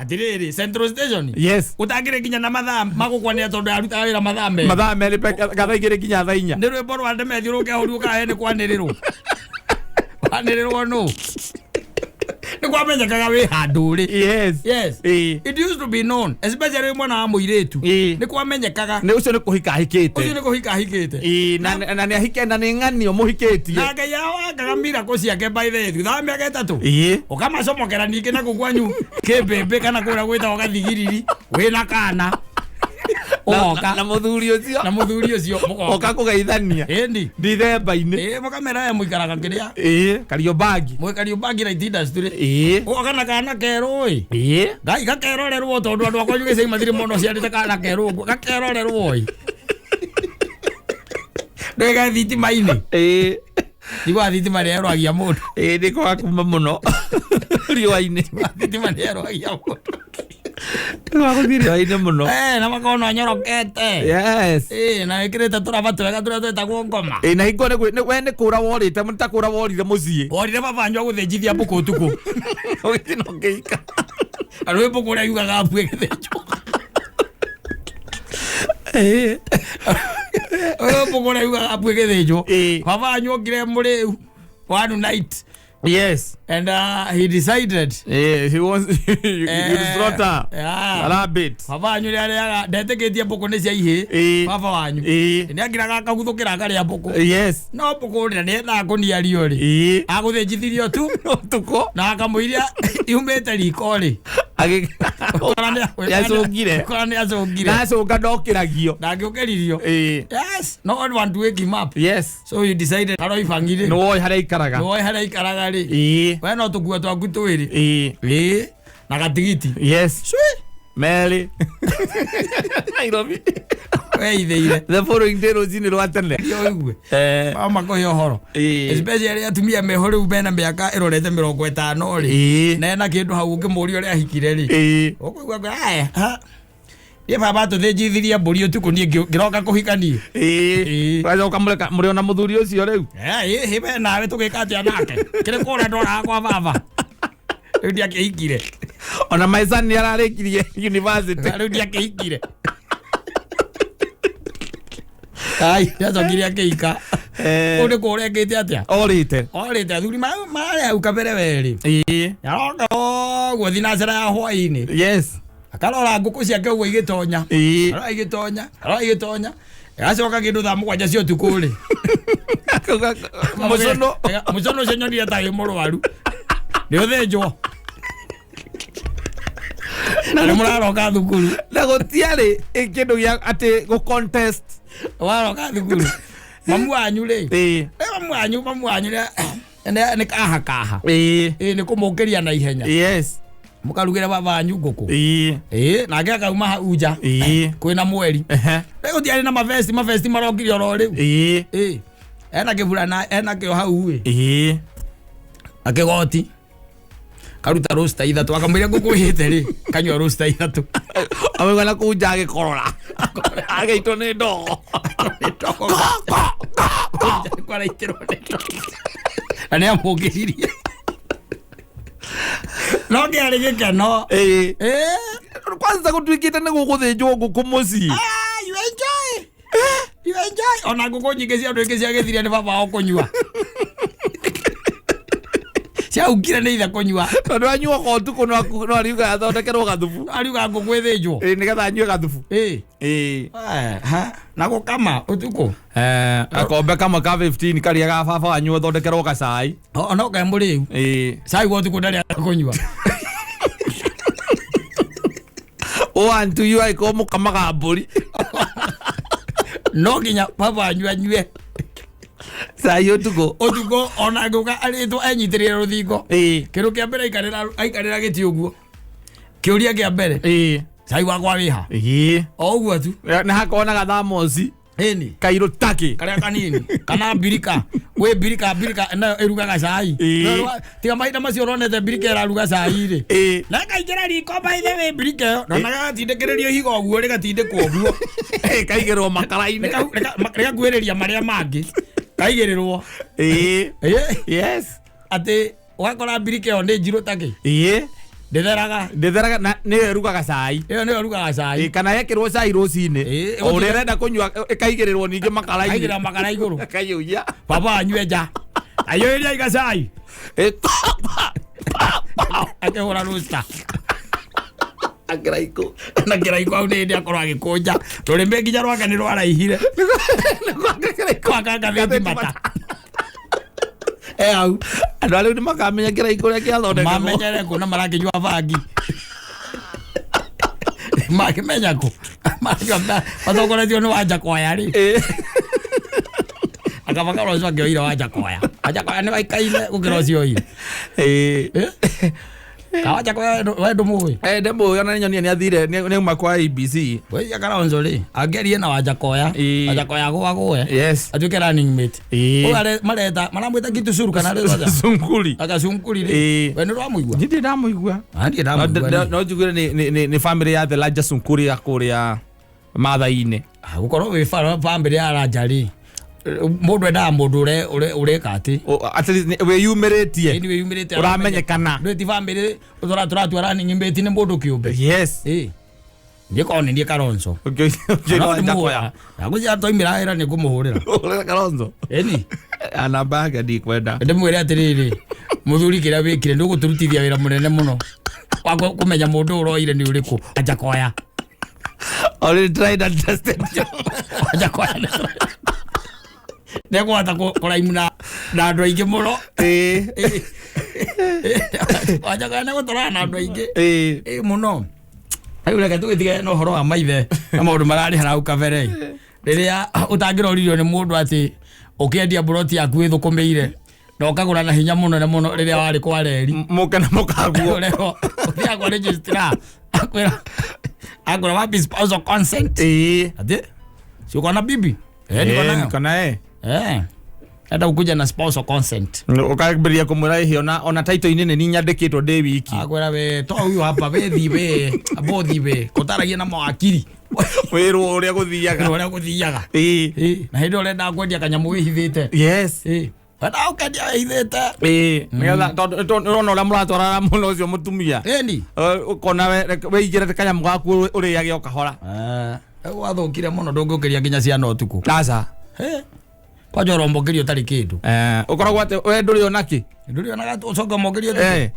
Atĩrĩrĩ, Central Station gũtakĩrĩ nginya na mathaa magũkwanĩra, tondũ arutaga wĩra mathaa 2. Mathaa 2 thaa 2 nginya thaa 4. Nĩ rwĩmbo rwa ndemethiũrũke kahe nĩ kwanĩrĩrwo, kwanĩrĩrwo nũ, nĩ kwamenyekaga wĩ handũ ũrĩ. It used to be known, especially wĩ mwana wa mũirĩtu. Nĩ kwamenyekaga. Nĩ ũcio nĩ kũhika ahikĩte. Ũcio nĩ kũhika ahikĩte. Na nĩ ahike na nĩ ng'anio mũhikĩtie. Na Ngai awangaga miracle ciake, by the way, thutha wa mĩaka 3 ũkamacomokera ningĩ na kũu kwanyu kĩmbĩmbĩ kana kũrĩa gwĩtagwo gathigiriri wĩna kana ũgoka. Na mũthuri ũcio. Na mũthuri ũcio mũgoka. Oka kũgeithania. Ĩni. Dithemba-inĩ. Ĩ, mũkamera we mũikaraga kĩrĩa. Kariobangi. Mwĩ Light Industry. Ũgoka na kana kerũ ĩ. Ngai gakerorerwo, tondũ andũ akwanyu gĩcagi matirĩ mũno ciarĩte kana kerũ ũguo gakerorerwo ĩ, ndũgĩkae thitima-inĩ. Ndigwa thitima nĩ yerwagia mũndũ. Nĩ kwaga kuma mũno riũa-inĩ. Thitima nĩ yerwagia mũndũ. Nĩ kwaga gũthiĩ riũa-inĩ mũno. Eh, na makona anyorokete. Ĩ, na ĩkĩrĩte tũraba twega tũrĩa twĩtagwo ngoma. Na hingo we nĩ kũra worĩte, nĩ ta kũra worire mũciĩ. Worire baba wanyu agũthĩnjithia mbũkũ ũtukũ. Ũgĩthiĩ na ũkĩhika. Arĩ mbũkũ ũrĩa yugaga abu ĩgĩthĩnjwo. Ũyũ mbũkũ ũrĩa yugaga abu ĩgĩthĩnjwo. Baba wanyu okire mũrĩu one night and he decided He wants you to slaughter a rabbit. Baba wanyu nĩ arĩaga, ndetĩkĩtie mbũkũ nĩ cia ihĩ. Baba wanyu nĩ angiraga akaguthũkĩra akarĩa mbũkũ. No mbũkũ ũrĩa nĩ endaga kũniario rĩ, agũthĩnjithirio tu Ũtukũ. Na akamũiria yumĩte riko rĩ. Yacũngire. Kora nĩ acũngire. Na acũnga ndokĩragio. Ndangĩũkĩririo. Yes, no one want to wake him up. So you decided aroibangire. Nĩ woĩ harĩa aikaraga. Nĩwoĩ harĩa aikaraga rĩ, we no tũkuo twaku twĩrĩ. Ĩ, na gatigiti. Cui. Merĩ Nairobi. Weithĩire. The following day rũcinĩ rwa tene. Ũigue. Eh. Mama kũhe ũhoro. Especially atumia meho rĩu mena mĩaka ĩrorete 50 rĩ. Na ena kĩndũ hau ũngĩmũria ũrĩa ahikire rĩ. Ũkũigua ngwe, aya. Ha. Niĩ baba atũthĩnjithirie mbũri ũtukũ niĩ ngĩroka kũhikania. Wacoka mũreka mũrĩ ona mũthuri ũcio rĩu. Eh, ĩ we nawe tũgĩka atĩa nake? Kĩrĩ kũrĩa ndwaraga kwa baba. Rĩu ndiakĩhikire. Ona my son nĩ ararĩkirie university. Rĩu ndiakĩhikire. Ai, ndiacokire akĩhika. Kũu nĩ kũrĩa ekĩte atĩa? Orĩte. Orĩte athuri mararĩ hau kabere werĩ. Aroka ũguo thinacera ya hwaĩ-inĩ. Akarora ngũkũ ciake ũguo igĩtonya. Arora igĩtonya, arora igĩtonya. Agacoka kĩndũ thaa 7 cia ũtukũ rĩ. Mũcono. Mũcono ũcio nyonire ta wĩ mũrwaru. Nĩ ũthĩnjwo. Na nĩ mũraroka thukuru. Na gũtiarĩ kĩndũ gĩa atĩ gũ contest. Waroka thukuru. Mamu wanyu rĩ. Mamu wanyu, mamu wanyu nĩ kaha kaha. Nĩ kũmũkĩria na ihenya. Mũkarugĩre baba wanyu ngũkũ. Nake akauma hau nja. Kwĩna mweri. Rĩu gũtiarĩ na mabesti, mabesti marokire oro rĩu. Ena kĩburana, ena kĩo hau ĩ. Na kĩgoti. Karuta roster 3 akamwĩra ngũkũ ĩhĩte rĩ, kanyua roster 3. Amũigua na kũu nja agĩkorora. Agĩitwo nĩ ndogo. Kwaraitĩrwo nĩ ndogo. Na nĩ amũkĩririe. No kĩarĩ gĩkeno. Kwanza gũtuĩkĩte nĩ gũgũthĩnjwo ngũkũ mũciĩ. You enjoy. You enjoy. Ona ngũkũ nyingĩ cia andũ aingĩ ciagĩthirie nĩ baba wao kũnyua. Ciaukire nĩ ithe kũnyua. Tondũ anyua ko ũtukũ no ariuga athondekerwo gathubu. Ariuga ngũkũ ĩthĩnjwo. Nĩgetha anyue gathubu. Na gũkama ũtukũ. Gakombe kamwe ka 15 karĩa ga baba wanyu athondekerwo gacai. Ona ũkae mũrĩu. Cai wa ũtukũ ndarĩ kũnyua. One two you aiko mũkamaga mbũri. No nginya baba wanyu anyue. Cai ũtukũ. Ũtukũ ona ngũka arĩtwo enyitĩrĩre rũthingo. Kĩndũ kĩa mbere aikarĩra gĩtĩ ũguo. Kĩũria kĩa mbere. Cai wakwa wĩha. O ũguo tu. Nĩ hakorwo na gathamoci. Ĩni. Kairũ takĩ. Karĩa kanini. Kana mbirika. Wĩ mbirika, mbirika nayo ĩrugaga cai. Tiga mahinda macio ũronete mbirika ĩraruga cai rĩ. Na ĩkaingĩra riko by the way mbirika ĩyo. Na gagatindĩkĩrĩrio ihiga ũguo rĩgatindĩkwo ũguo. Kaigĩrwo makara-inĩ. Rĩgakuhĩrĩria marĩa mangĩ. Kaigĩrĩrwo. Atĩ ũgakora mbirika ĩyo nĩ njirũ takĩ. Ndĩtheraga. Ndĩtheraga na nĩyo ĩrugaga cai. Ĩyo nĩyo ĩrugaga cai. Kana yekĩrwo cai rũcinĩ. O ũrĩa ĩrenda kũnyua ĩkaigĩrĩrwo ningĩ makara-inĩ. Kaigĩrĩra makara igũrũ. Ĩkaiyũria. Baba anyue nja. Aiyũrĩria iga cai. Akĩhũra rooster. Akĩraikũ. Na kĩraikũ hau nĩ hĩndĩ akorwo agĩkũnja. Rũrĩmĩ nginya rwake nĩ rwaraihire. Gwaka ngathĩti mata. Hau. Andũ arĩa rĩu nĩ makamenya kĩraikũ ũrĩa kĩathondekagwo. Mamenyere kũ na marakĩnyua bangi. Makĩmenya kũ? Marakĩnyua matongoretio nĩ Wanjakoya rĩ. Akaba Kalonzo angĩoire Wanjakoya. Wanjakoya nĩ waikaine gũkĩra ũcio oire. Ka Wanjakoya we ndũmũĩ? Ndĩmũĩ ona nĩ nyonire nĩ athire nĩ auma kwa ABC. Wĩiya Kalonzo rĩ, angĩarie na Wanjakoya, Wanjakoya agũagũe. Atuĩke running mate. Ũyũ mareta, maramwĩta Kitusuru kana rĩ Roger? Sunguri. Aka Sunguri rĩ. We nĩ ũramũigua? Ndirĩ ndamũigua. Ndirĩ ndamũigua. No njugire nĩ family ya the larger Sunguri ya kũrĩa Mathai-inĩ. Gũkorwo wĩ family ya Raja rĩ, mũndũ endaga mũndũ ũreka atĩ. At least wĩyumĩrĩtie. Ĩni wĩyumĩrĩtie. Ũramenyekana. Ndũĩ ti family tũratua running mate nĩ mũndũ kĩũmbe. Niĩ korwo nĩ niĩ Kalonzo. Ũngĩoira Wanjakoya. Ndagũciara twaumĩra wĩra nĩ ngũmũhũrĩra. Ũhũrĩre Kalonzo? Ĩni. Namba yake ndikwenda. Ndĩmwĩre atĩrĩrĩ, mũthuri kĩrĩa wĩkire nĩ ũgũtũrutithia wĩra mũnene mũno wa kũmenya mũndũ ũroire nĩ ũrĩkũ. Wanjakoya. Already tried and tested. Wanjakoya nĩ nĩekũhota kũraimu na andũ aingĩ mũno. Wanjakoya nĩegũtũrana na andũ aingĩ. Mũno. Rĩu reke tũgĩtige na ũhoro wa maithe na maũndũ mararĩ hau kabere. Rĩrĩa ũtangĩroririo nĩ mũndũ atĩ ũkĩendia mburoti yaku ĩthũkũmĩire na ũkagũra na hinya mũnene mũno rĩrĩa warĩ kwa reri. Mũke na mũkaguo. Ũrehwo, ũthiaga kwa registrar. Akwira akwira wapi spousal consent? Ĩĩ. Ati si uko na bibi? Eh, niko Eh, nayo. niko naye. Eh. Enda ukuja na spousal consent. Ũkambĩrĩria kũmwĩra ĩhĩ ona title-inĩ nĩ niĩ nyandĩkĩtwo ndĩ wiki. Akwira we toa huyu hapa, we thi we abothi we kutaragia na mawakiri. Wĩrwo ũrĩa gũthiaga. Ũrĩa gũthiaga. Ĩĩ. Ĩĩ, na hĩndĩ ĩyo ũrenda kwendia kanyamũ wĩhithĩte. Yes. Ĩĩ, wenda ũkendia wĩhithĩte. Ĩĩ, nĩgetha tondũ nĩũrona ũrĩa mũratwarana mũno ũcio mũtumia. Ĩni. Ũkona wĩigĩre kanyamũ gaku ũrĩage o kahora. Rĩu wathũkire mũno, ndũngĩũkĩria nginya ciana ũtukũ. Aca. Kwanja ũrombũkĩria ũtarĩ kĩndũ. Ũkoragwo atĩ we ndũrĩ ona kĩ. Ndũrĩ ona ũcoke ũmokĩrie ũtukũ.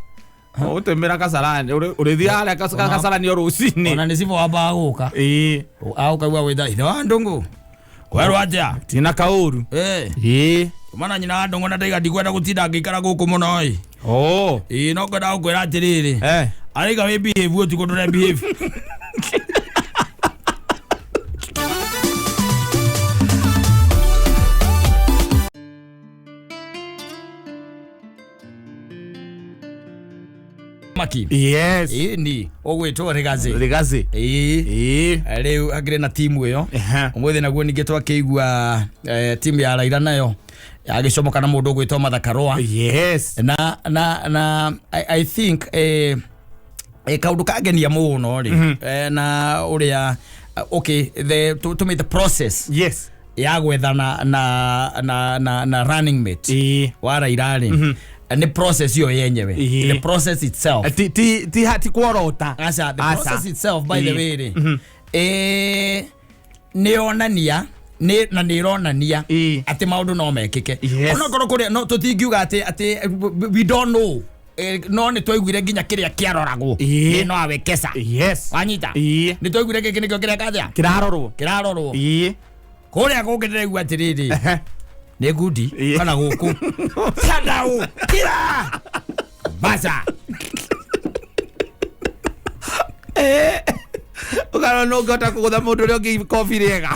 Ũtũmĩra kasarani, ũrĩthiaga harĩa kasarani o rũcinĩ. Ona nĩ cibũ wambaga gũka. Ĩĩ. Aũkaigua gwĩta ithe wa ndũngũ, kwerwo atĩa? Tina kaũru. Ĩĩ. Ĩĩ. Mana nyina wa ndũngũ na ndaiga ndikwenda gũtinda ngĩikara gũkũ mũno ĩ. Oh. Ĩĩ, no ngwendaga gũkwĩra atĩrĩrĩ, araiga wĩ behave ũtukũ, ndũre behave. Maki. Yes. Ĩĩ, ni ũgwĩtwo Rigathi. Rigathi. Ĩĩ. Ĩĩ. Rĩu akĩrĩ na timu ĩyo. Ehe. Ũmũthĩ naguo ningĩ twakĩigua timu ya Raila nayo yagĩcomoka na mũndũ ũgwĩtwo Martha Karua. Yes. Na I think kaũndũ kangenia mũno rĩ, na ũrĩa okay, the to make the process Yes. ya gwethana na running mate Ĩĩ. wa Raila rĩ, nĩ process ĩyo yenyewe. Ĩĩ. The process itself. Ti kuorota. Aca, the Aca. process itself, by the Ĩĩ. way rĩ, nĩ yonania nĩ na nĩ ĩronania Ĩĩ. atĩ maũndũ no mekĩke. Yes. Onokorwo kũrĩa no tũtingiuga atĩ we don't know, no nĩ twaiguire nginya kĩrĩa kĩaroragwo Ĩĩ. nĩ no awekesa. Yes. Wanyita? Ĩĩ. Nĩ twaiguire gĩkĩ nĩkĩo kĩrĩa kathĩa Kĩrarorwo. kĩrarorwo. Ĩĩ. Kũrĩa kũngĩ ndĩraigua atĩrĩrĩ, Ehe. nĩ ngundi. Ĩĩ. Kana gũkũ Sandau kira baca. Ũkarora nũ ũngĩhota kũgũtha mũndũ ũrĩa ũngĩ kobi rĩega.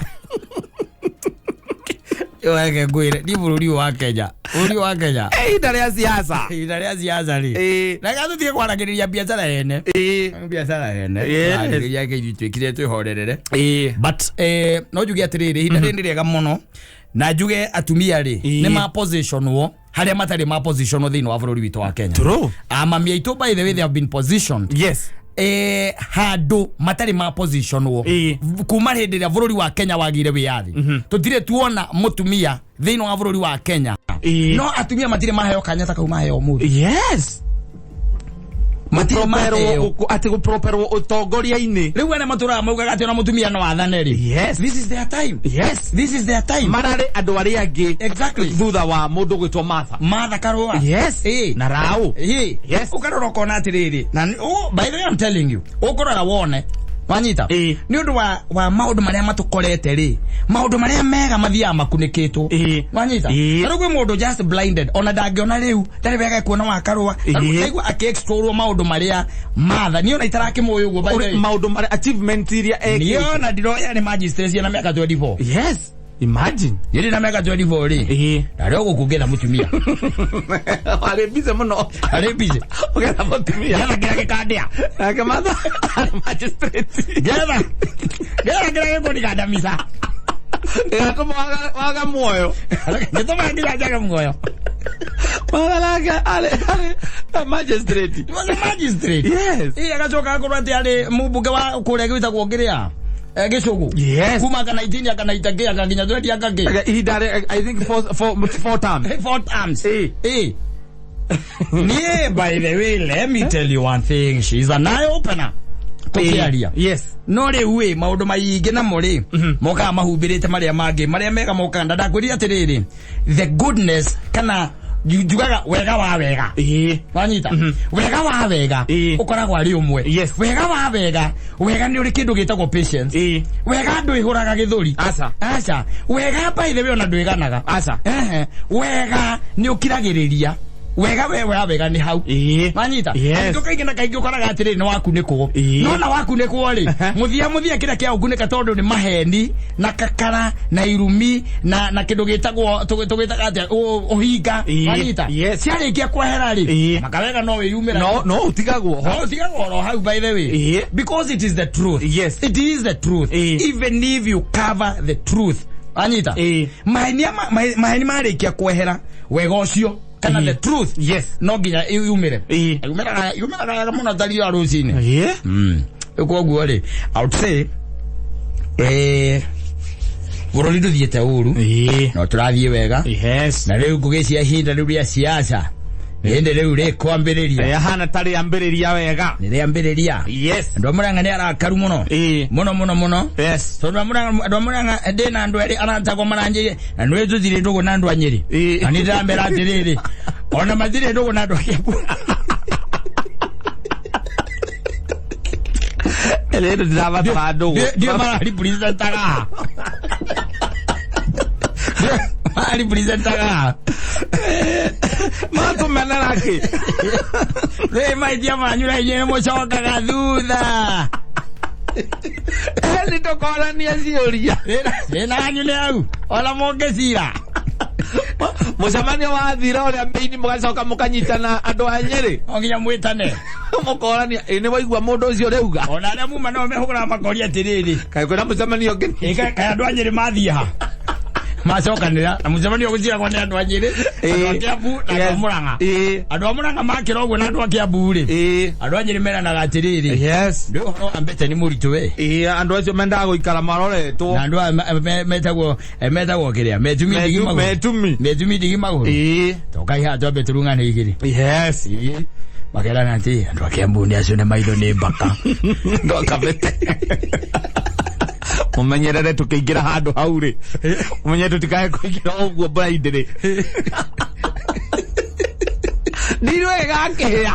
Weke ngwĩre ni bũrũri ũyũ wa Kenya, bũrũri ũyũ wa Kenya. Ihinda rĩa siasa. Ihinda rĩa siasa rĩ, Ĩĩ. reke tũtige kwaragĩrĩria biacara yene. Ĩĩ. Biacara yene. Yes. Kwaragĩrĩria ke twĩkire twĩhorerere. Ĩĩ. But no njuge atĩrĩrĩ, ihinda rĩrĩ nĩ rĩega mũno, na njuge atumia rĩ, Ĩĩ. nĩ ma positionwo harĩa matarĩ ma positionwo thĩinĩ wa bũrũri witũ wa Kenya. True. Amami aitũ, by the way, they have been positioned Yes. handũ matarĩ ma positionwo Ĩĩ. kuma hĩndĩ ĩrĩa bũrũri wa Kenya wagĩire wĩyathi. Tũtirĩ tuona mũtumia thĩinĩ wa bũrũri wa Kenya. Ĩĩ. No atumia matirĩ maheo kanya ta kau maheo ũmũthĩ. Yes. Matirĩ maheo. Atĩ gũproperwo ũtongoria-inĩ. Rĩu arĩa matũraga maugaga atĩ ona mũtumia no athane rĩ, Yes. this is their time. Yes. This is their time. Mararĩ andũ arĩa angĩ Exactly. thutha wa mũndũ gwĩtwo Martha. Martha Karua. Yes. Ĩĩ. Na Rao. Ĩĩ. Yes. Ũkarora ũkona atĩrĩrĩ, na oh, by the way, I'm telling you, ũkũrora wone wanyita, Ĩĩ. nĩ ũndũ wa maũndũ marĩa matũkorete rĩ, maũndũ marĩa mega mathiaga makunĩkĩtwo. Ĩĩ. Wanyita? Ĩĩ. Na rĩu kwĩ mũndũ just blinded, ona ndangĩona rĩu ndarĩ wega kuona wa Karũa. Na rĩu Ĩĩ. ndaigua akĩ-explorwo maũndũ marĩa Martha niĩ ona itarakĩmũĩ ũguo, by the way. Maũndũ marĩa achievement iria ekĩte. Niĩ ona ndiroya nĩ magistrate ciana mĩaka 24. Yes. Imagine. Niĩ ndĩ na mĩaka 24 rĩ, Ĩĩ. ndarĩ o gũkũ ngĩetha mũtumia. Arĩ busy mũno. Arĩ busy. Ũgetha mũtumia. Ngetha kĩrĩa gĩkandĩa. Nake Martha arĩ magistrate. Ngetha kĩrĩa gĩkũndigandamica. Ĩgatũma waga muoyo. Gĩtũmaga nginya njage muoyo. Martha nake arĩ magistrate. He was a magistrate. Yes. Ĩĩ, agacoka akorwo atĩ arĩ mũmbunge wa kũrĩa gwĩtagwo kĩrĩa, Gĩcũgũ. Yes. Kuma aka 19 aka 90 aka nginya 20 aka kĩ. Ihinda rĩa I think four terms. Four terms. Ĩĩ. Ĩĩ. Niĩ, by the way, let me tell you one thing, she's an eye opener. Tũkĩaria. Yes. No rĩu ĩ, maũndũ maingĩ namo rĩ, mokaga mahumbĩrĩte marĩa mangĩ marĩa mega mokaga, na ndakwĩrire atĩrĩrĩ, the goodness kana njugaga wega wa wega. Ĩĩ. Wanyita? Wega wa wega Ĩĩ. ũkoragwo arĩ ũmwe. Yes. Wega wa wega, wega nĩ ũrĩ kĩndũ gĩtagwo patience. Ĩĩ. Wega ndwĩhũraga gĩthũri. Aca. Aca. Wega, by the way, ona ndwĩganaga. Aca. Ehe. Wega nĩ ũkiragĩrĩria. Wega we wa wega nĩ hau. Manyita. Yes. Nĩkĩo kaingĩ na kaingĩ ũkoraga atĩrĩrĩ nĩ wakunĩkwo. Ĩĩ. No na wakunĩkwo rĩ, mũthia mũthia kĩrĩa kĩa ũkunĩka tondũ nĩ maheni na kakara na irumi na kĩndũ gĩtagwo tũgĩtaga atĩa ũhinga. Ĩĩ. Manyita. Yes. Ciarĩkia kwehera rĩ, Ĩĩ. makawega no wĩyumĩra. No no utigagwo ho. No utigagwo oro hau, by the way. Ĩĩ. Because it is the truth. Yes. It is the truth. Ĩĩ. Even if you cover the truth. Anyita. Ĩĩ. Maheni maheni marĩkia kwehera wega ũcio kana Ĩĩ. the truth. Yes. No nginya yumĩre. Ĩĩ. Yumĩraga wega mũno ta riũa rũcinĩ. Ĩĩ. Koguo rĩ, I would say bũrũri ndũthiĩte ũru. Ĩĩ. No tũrathiĩ wega. Yes. Na rĩu ngũgĩcia ihinda rĩu rĩa siasa. Hĩndĩ rĩu rĩkwambĩrĩria. Yahana tarĩ ambĩrĩria wega. Nĩ rĩambĩrĩria. Yes. Andũ a Murang'a nĩ arakaru mũno. Ĩĩ. Mũno mũno mũno. Yes. Tondũ andũ a Murang'a ndĩ na andũ erĩ aratagwo maranjĩrie na nĩ tũtirĩ ndũgũ na andũ a Nyĩrĩ. Ĩĩ. Na nĩ ndĩramera atĩrĩrĩ, ona matirĩ ndũgũ na andũ a Kiambu. Rĩrĩ ndĩrabatara ndũgũ. Ndiũ mararepresentaga. Mararepresentaga. Matũmenera kĩ? Rĩ maitia manyu na inyuĩ mũcokaga thutha. Nĩ tũkorania ciũria. Thĩna wanyu nĩ hau ona mũngĩcira. Mũcemanio wathira ũrĩa mĩini mũgacoka mũkanyitana andũ a Nyĩrĩ. No nginya mwĩtane. Mũkorania ĩ nĩ waigua mũndũ ũcio ũrauga. Ona arĩa muma nao mehũgũraga makoria atĩrĩrĩ. Kaĩ kwĩna mũcemanio ũngĩ? Ĩ, kaĩ andũ a Nyĩrĩ mathiĩ ha? Macokanĩra na mũcemanio gũciragwo nĩ andũ a Nyĩrĩ, andũ a Kiambu na andũ a Murang'a. Andũ a Murang'a makĩra ũguo na andũ a Kiambu rĩ, andũ a Nyĩrĩ meranaga atĩrĩrĩ, Yes. ndĩ ũhoro wa Mbete nĩ mũritũ we. Ĩĩ, andũ acio mendaga gũikara maroretwo. Na andũ aya metagwo kĩrĩa metumi ndigi magũrũ. Metumi. Metumi ndigi magũrũ. Ĩĩ. Tokai haha twambe tũrung'ane igĩrĩ. Yes. Ĩĩ. Makerana atĩ andũ a Kiambu nĩ acio nĩ maitho nĩ mbaka. Ndokabete. Mũmenyerere tũkĩingĩra handũ hau rĩ. Mũmenye tũtikae kũingĩra ũguo blind rĩ. Ndirũ ĩgakĩhĩa.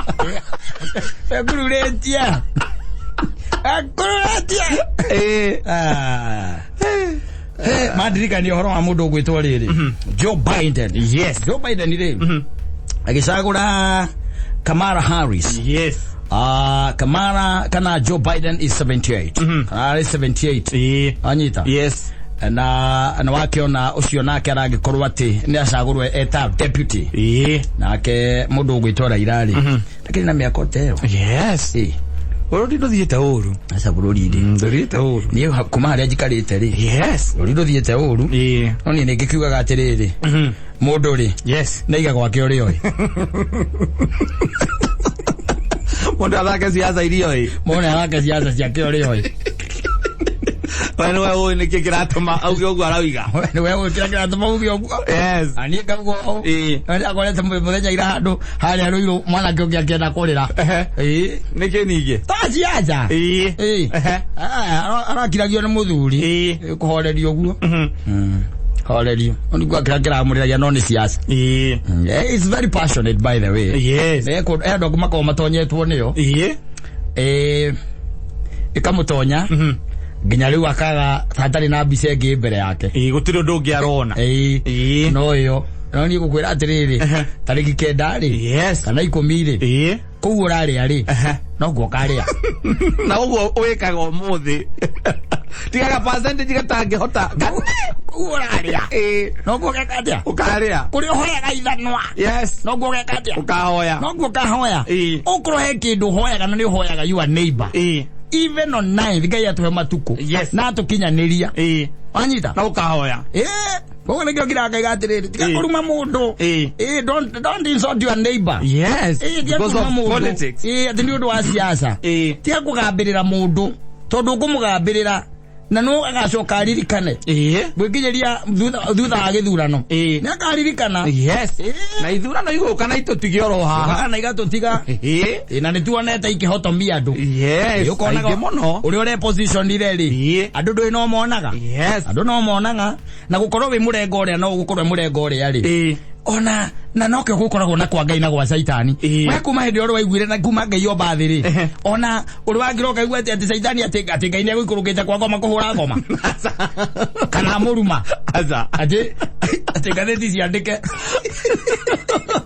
Ekururĩtie. Ekururĩtie. Ĩĩ. Ah. Mandirikania ũhoro wa mũndũ ũgwĩtwo rĩrĩ Joe Biden. Yes. Joe Biden rĩ agĩcagũra Kamala Harris. Yes. Kamala kana Joe Biden is 78. Kana arĩ 78. Ĩĩ. Anyita. Yes. Na wakĩona ũcio nake aragĩkorwo atĩ nĩ acagũrwo eta deputy. Ĩĩ. Nake mũndũ ũgwĩtwo Raila rĩ ndakĩrĩ na mĩaka ta ĩyo. Yes. Ĩ, Bũrũri ndũthiĩte ũru. aca bũrũri rĩ, Ndũthiĩte ũru. niĩ kuma harĩa njikarĩte rĩ, Yes. bũrũri ndũthiĩte ũru. Ĩĩ. No niĩ nĩngĩkiugaga atĩrĩrĩ, mũndũ rĩ Yes. nĩaiga gwake ũrĩa oĩ. Mũndũ athake siasa iria oĩ. Mũndũ athake siasa ciake ũrĩa oĩ. We nĩwe ũĩ nĩkĩ kĩratũma auge ũguo arauga. Nĩwe ũĩ kĩrĩa kĩratũma uge ũguo. Yes. Na niĩ ngauga ũũ. Ĩĩ. Akorete mũthenya ira handũ harĩa Rũirũ mwanake ũngĩ akĩenda kũrĩra. Ehe. Ĩĩ. Nĩkĩ ningĩ? Ta siasa. Ĩĩ. Ĩĩ. Ehe. Arakiragio nĩ mũthuri. Ĩĩ. Kũhorerio ũguo. Horerio. Nĩguo kĩrĩa kĩramũrĩragia no nĩ siasa. Ĩĩ. It's very passionate, by the way. Yes. Andũ angĩ makoragwo matonyetwo nĩyo. Ĩĩ. Ĩkamũtonya nginya rĩu akaga hatarĩ na mbica ĩngĩ mbere yake. Ĩĩ, gũtirĩ ũndũ ũngĩ arona. Ĩĩ. Ĩĩ. No ĩyo no niĩ ngũkwĩra atĩrĩrĩ, tarĩki 9 rĩ, Yes. kana 10 rĩ, Ĩĩ. kũu ũrarĩa rĩ, noguo ũkarĩa. Na ũguo wĩkaga ũmũthĩ. Tigaga percentage gatangĩhota. Kũu ũrarĩa, Ĩĩ. noguo ũgeka atĩa? Ũkarĩa. Kũrĩa ũhoyaga ithanwa, Yes. noguo ũgeka atĩa? Ũkahoya. Noguo ũkahoya. Ĩĩ. Ũkorwo he kĩndũ ũhoyaga na nĩ ũhoyaga your neighbor, Ĩĩ. even on ninth Ngai atũhe matukũ Yes. na atũkinyanĩria. Ĩĩ. Wanyita. Na ũkahoya. Ĩĩ, koguo nĩkĩo ngiraga atĩrĩrĩ, tiga Ĩĩ. kũruma mũndũ. Ĩĩ. Ĩĩ, don't insult your neighbor. Yes. Ĩĩ, tiga Because kũruma of mũndũ. politics. Ĩĩ, atĩ nĩ ũndũ wa siasa. Ĩĩ. Tiga kũgambĩrĩra mũndũ tondũ ũkũmũgambĩrĩra na no agacoka aririkane Ĩĩ. gwĩkinyĩria thutha wa gĩthurano. Ĩĩ. Nĩ akaririkana. Yes. Na ithurano igũka na itũtige oro haha. Kana igatũtiga. Ĩĩ. Ĩĩ, na nĩ tuonete ikĩhotomia andũ. Yes. Ĩĩ, ũkonaga Aingĩ mũno. ũrĩa ũre positionire rĩ, Ĩĩ. andũ ndũĩ no monaga. Yes. Andũ no monaga na gũkorwo wĩ mũrengo ũrĩa no gũkorwo wĩ mũrengo ũrĩa rĩ, Ĩĩ. ona Na nokĩo gũkoragwo na kwa Ngai na gwa Caitani. Ĩĩ. We kuma hĩndĩ ũrĩa waiguire na kuma Ngai omba thĩ rĩ, Ehe. ona ũrĩ wangĩra ũkaigua atĩ Caitani atĩ Ngai nĩegũikũrũkĩte kwa ngoma kũhũra ngoma kana amũruma, Aca. atĩ ngathĩti ciandĩke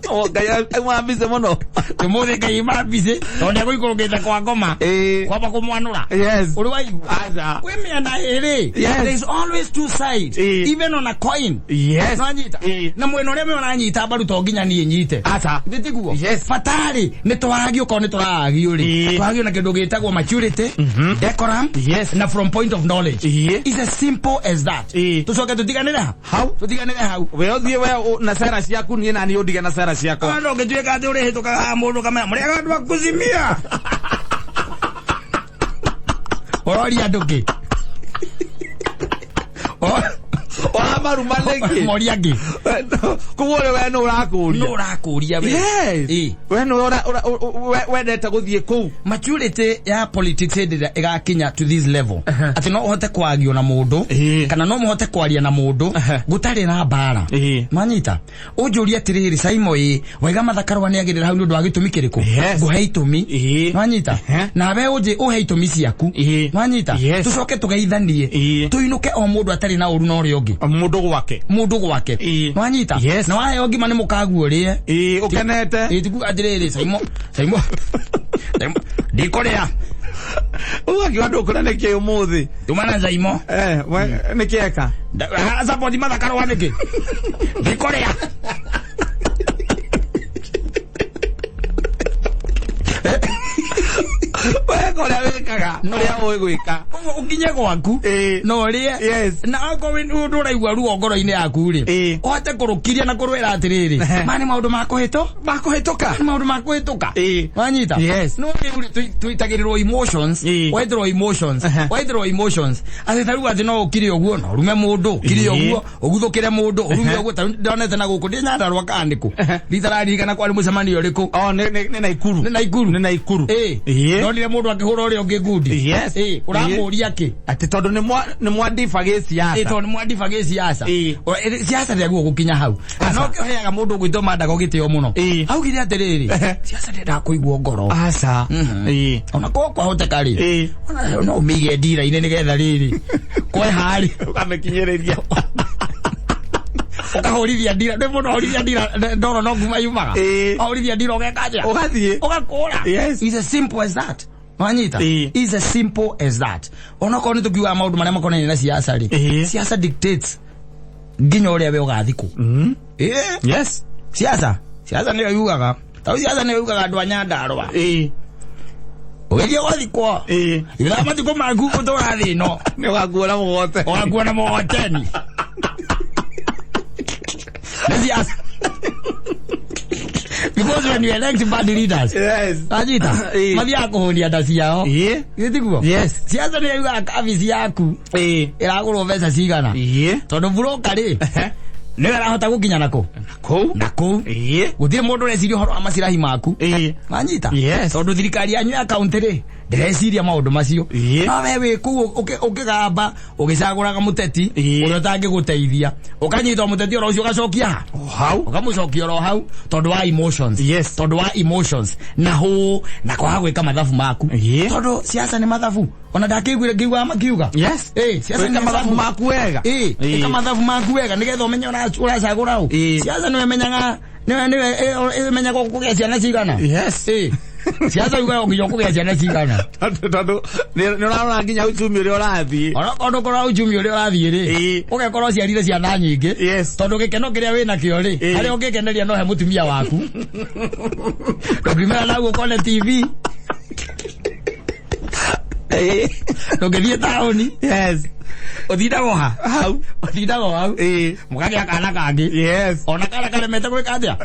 O, Ngai auma busy mũno. Ũmũthĩ Ngai ma busy tondũ nĩegũikũrũkĩte kwa ngoma Ĩĩ. kwamba kũmwanũra. Yes. Ũrĩ waigua? Aca. Kwĩ mĩena ĩrĩ. Yes. There is always two sides, Ĩĩ. even on a coin. Yes. Nwanyita? Ĩĩ. Na mwena ũrĩa me ũranyita mbaru to nginya niĩ nyite. Aca. Githĩ tiguo? Yes. Batarĩ nĩ twaragio, korwo nĩ tũraragio rĩ, Ĩĩ. twaragio na kĩndũ gĩtagwo maturity, decorum, Yes. na from point of knowledge. Ĩĩ. It's as simple as that. Ĩĩ. Tũcoke tũtiganĩre ha Hau. tũtiganĩre hau. We ũthiĩ we na cera ciaku, niĩ nani ũndige na cera ciakwa. Ona ũngĩtuĩka atĩ ũrĩhĩtũkaga haha mũndũ kamera mũrĩaga andũ a kũcimia, ũroria andũ kĩ? Ũramaruma nĩkĩ? Moria ngĩ? Koguo rĩ, we nũ ũrakũria? Nũ ũrakũria we? Yes. Ĩĩ. We nũ wendete gũthiĩ kũu? Maturity ya politics hĩndĩ ĩrĩa ĩgakinya to this level atĩ no ũhote kwagio na mũndũ Ĩĩ. kana no mũhote kwaria na mũndũ gũtarĩ na mbara. Ĩĩ. Manyita ũnjũrie atĩrĩrĩ, Saimo, ĩ waiga Mathakarũa nĩ agĩrĩra hau nĩ ũndũ wa gĩtũmi kĩrĩkũ? Yes. Ngũhe itũmi. Ĩĩ. Nwanyita? Ehe. Nawe ũnjĩ ũhe itũmi ciaku. Ĩĩ. Nwanyita? Yes. Tũcoke tũgeithanie, Ĩĩ. tũinũke o mũndũ atarĩ na ũru na ũrĩa ũngĩ. Mũndũ gwake. Mũndũ gwake. Ĩĩ. Nwanyita? Yes. Na waheo ngima nĩ mũkaguo ũrĩe. Ĩĩ, ũkenete. Ĩĩ, tikuga atĩrĩrĩ, Saimo, Saimo, Saimo, ndikũrĩa. Ũgakiuga ndũkũrĩa nĩkĩ ũmũthĩ? Tumana Saimo. Eh, we nĩkĩ eka? Support Mathakarũa nĩkĩ? Ndikũrĩa. Weka ũrĩa wĩkaga, ũrĩa ũĩ gwĩka. Ũguo ũkinye gwaku Ĩĩ. na ũrĩe. Yes. Na okorwo nĩ ũndũ ũraigua ruo ngoro-inĩ yaku rĩ, Ĩĩ. ũhote kũrũkiria na kũrwĩra atĩrĩrĩ, Ehe. maya nĩ maũndũ ma kũhĩtũ Makũhĩtũka. nĩ maũndũ ma kũhĩtũka. Ĩĩ. Wanyita? Yes. No rĩu rĩ, tũitagĩrĩrwo emotions. Ĩĩ. Waitĩrwo emotions, Ehe. waitĩrwo emotions atĩ ta rĩu atĩ no ũkire ũguo na ũrume mũndũ, ũkire Ĩĩ. ũguo ũguthũkĩre mũndũ, ũrume Ehe. ũguo. Ta rĩu ndonete na gũkũ ndĩ Nyandarũa kana nĩkũ, Ehe. ritararikana kwarĩ mũcemanio ũrĩkũ. O, nĩ Naikuru. Nĩ Naikuru. Nĩ Naikuru. Ĩĩ. Ĩĩ. Ndonire mũndũ akĩhũra ũrĩa ũngĩ ngundi. Yes. Ĩĩ, ũramũria kĩ? Atĩ tondũ nĩ mwandiba Ĩĩ, gĩciaca. tondũ nĩ mwandiba gĩciaca. Ĩĩ. Siasa ndĩagĩrĩirwo gũkinya hau. Na Aca. no kĩo heaga mũndũ ũgwĩtwo Mandago gĩtĩo mũno. Ĩĩ. Augire atĩrĩrĩ, Ehe. siasa ndĩendaga kũigwo ngoro. Aca. Ĩĩ. Ona korwo kwahoteka rĩ, Ĩĩ. ona no ũmĩige ndira-inĩ nĩgetha rĩrĩ kweha rĩ, Ũkamĩkinyĩrĩria. Ũkahũrithia ndira, ndĩ mũndũ ahũrithia ndira ndoro no nguma yumaga. Ĩĩ. Ahũrithia ndira ũgeka atĩa? Ũgathiĩ. Ũgakũra. Yes. It's as simple as that. Wanyita? Ĩĩ. It's as simple as that. Onokorwo nĩ tũkiugaga maũndũ marĩa makonainie na siasa rĩ, Ĩĩ. siasa dictates nginya ũrĩa we ũgathikwo. Ĩĩ. Yes. Siasa nĩyo yugaga, tondũ siasa nĩyo yugaga andũ a Nyandarũa Ĩĩ. ũgĩthiĩ gwathikwo, Ĩĩ. ithaa matukũ maku ũtũra thĩ ĩno, Nĩ ũgakuona mũgote. Ũgakuona na mũgoteni nĩ siasa, because when you elect bad leaders, Yes. anyita, Ĩĩ. mathiaga kũhũnia nda ciao. Ĩĩ. Githĩ tiguo? Yes. Siasa nĩyo yugaga kabici yaku Ĩĩ. ĩragũrwo mbeca cigana, Ĩĩ. tondũ buroka rĩ, Ehe. nĩwe arahota gũkinya nakũ Kũu. na kũu. Ĩĩ. Gũtirĩ mũndũ ũreciria ũhoro wa macirahi maku. Ĩĩ. Manyita? Yes. Tondũ thirikari yanyu ya kaunti rĩ, ndĩreciria maũndũ macio. Ĩĩ. No we wĩ kũu ũkĩgamba ũgĩcagũraga mũteti Ĩĩ. ũrĩa ũtangĩgũteithia, ũkanyita mũteti oro ũcio ũgacokia ha? O hau. Ũkamũcokia oro hau tondũ wa emotions. Yes. Tondũ wa emotions na hũ na kwaga gwĩka mathabu maku. Ĩĩ. Tondũ siasa nĩ mathabu, ona ndakĩiguire ngĩiguaga makiuga. Yes. Ĩĩ, siasa Gwĩka nĩ mathabu hesabu. maku wega. Ĩĩ, Ĩĩ. ĩka mathabu maku wega nĩgetha ũmenye ũracagũra ũ. Ĩĩ. Siasa nĩwe menyaga, nĩwe ĩmenyaga ũkũgĩa ciana cigana. Yes. Ĩĩ, siasa yugaga nginya ũkũgĩa ciana cigana. Tondũ nĩ ũrarora nginya uchumi ũrĩa ũrathiĩ. Onokorwo ndũkorwo uchumi ũrĩa ũrathiĩ rĩ, Ĩĩ. ũgekorwo ũciarire ciana nyingĩ, Yes. tondũ gĩkeno kĩrĩa wĩna kĩo rĩ, Ĩĩ. harĩa ũngĩkeneria no he mũtumia waku. Ndũngiumĩra nau ũkone TV, Ĩĩ. ndũngĩthiĩ taũni. Yes. Ũtindaga ha? Hau. Ũtindaga o hau. Ĩĩ. Mũkagĩa kana kangĩ. Yes. Ona kana karemete gwĩka atĩa?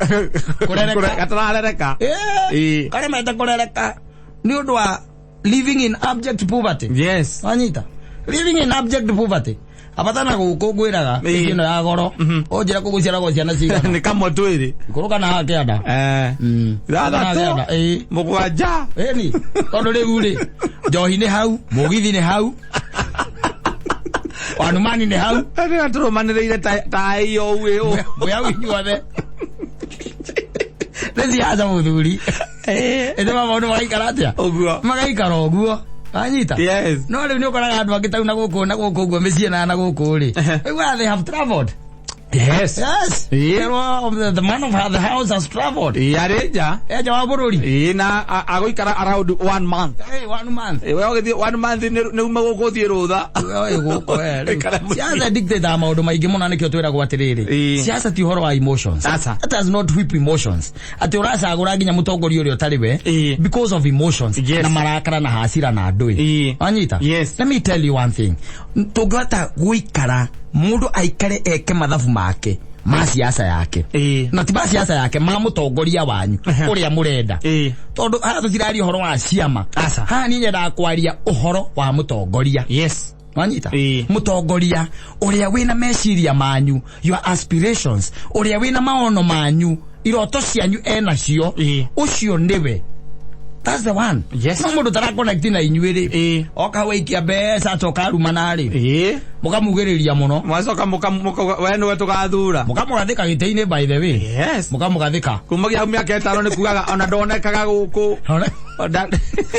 Kũrereka. Gatararereka. Ĩĩ. Ĩĩ. Karemete kũrereka nĩ ũndũ wa living in abject poverty. Yes. Wanyita? Living in abject poverty abatana gũkũ ngwĩraga. Ĩĩ. Ĩno ya goro ũnjĩra kũgũciaragwo ciana cigana? Nĩ kamwe twĩrĩ. Ikũrũka na haha kĩanda. Eh. Kana Ithathatũ. kĩanda, ĩĩ. Mũgwanja. Ĩni tondũ rĩu rĩ, njohi nĩ hau, mũgithi nĩ hau, wanumani nĩ hau. Nĩ tũrũmanĩrĩire ta iyo ũ. Mwĩ hau inyuothe. Nĩ siasa mũthuri. Ĩndĩ maũndũ magaikara atĩa? Ũguo. Magaikara ũguo. Wanyita? Yes. No rĩu nĩ ũkoraga andũ angĩ tau na gũkũ na gũkũ ũguo mĩciĩ na gũkũ rĩ. Well, they have traveled. Yes. Yes. Ĩĩ. The man of the house has traveled. Ĩĩ, arĩ nja. E nja wa bũrũri. Ĩĩ, na agũikara around 1 month. Hey, 1 month. Ĩĩ, we ũgĩthiĩ 1 month nĩ ume gũkũ ũthiĩ rũtha. Ĩĩ, gũkũ, rĩu. Ĩkara mũciĩ. Siasa dictate maũndũ maingĩ mũno nĩkĩo twĩragwo atĩrĩrĩ. Ĩĩ. Siasa ti ũhoro wa emotions. Aca. That does not whip emotions. Atĩ ũracagũra nginya mũtongoria ũrĩa ũtarĩ we Ĩĩ. because of emotions Yes. na marakara na hasira na ndũĩ. Ĩĩ. Wanyita? Yes. Let me tell you one thing. Tũngĩhota gũikara mũndũ aikare eke mathabu make ma siasa yake. Ĩĩ. Na ti ma siasa yake, ma mũtongoria wanyu ũrĩa mũrenda. Ĩĩ. Tondũ haha tũtiraria ũhoro wa ciama. Aca. Haha niĩ nyendaga kwaria ũhoro wa mũtongoria. Yes. Wanyita? Ĩĩ. Mũtongoria ũrĩa wĩna meciria manyu, your aspirations, ũrĩa wĩna maono manyu, iroto cianyu enacio, Ĩĩ. ũcio nĩwe. That's the one. Yes. No mũndũ tara connect na inyuĩ rĩ. Ĩĩ. Oka waikia mbeca acoka arumana rĩ. Ĩĩ. Mũkamugĩrĩria mũno. Mwacoka we nĩwe tũgathura. Mũkamũgathĩka gĩtĩ-inĩ by the way. Yes. Mũkamũgathĩka. Kumagia hau mĩaka ĩtano nĩ kugaga ona ndonekaga gũkũ.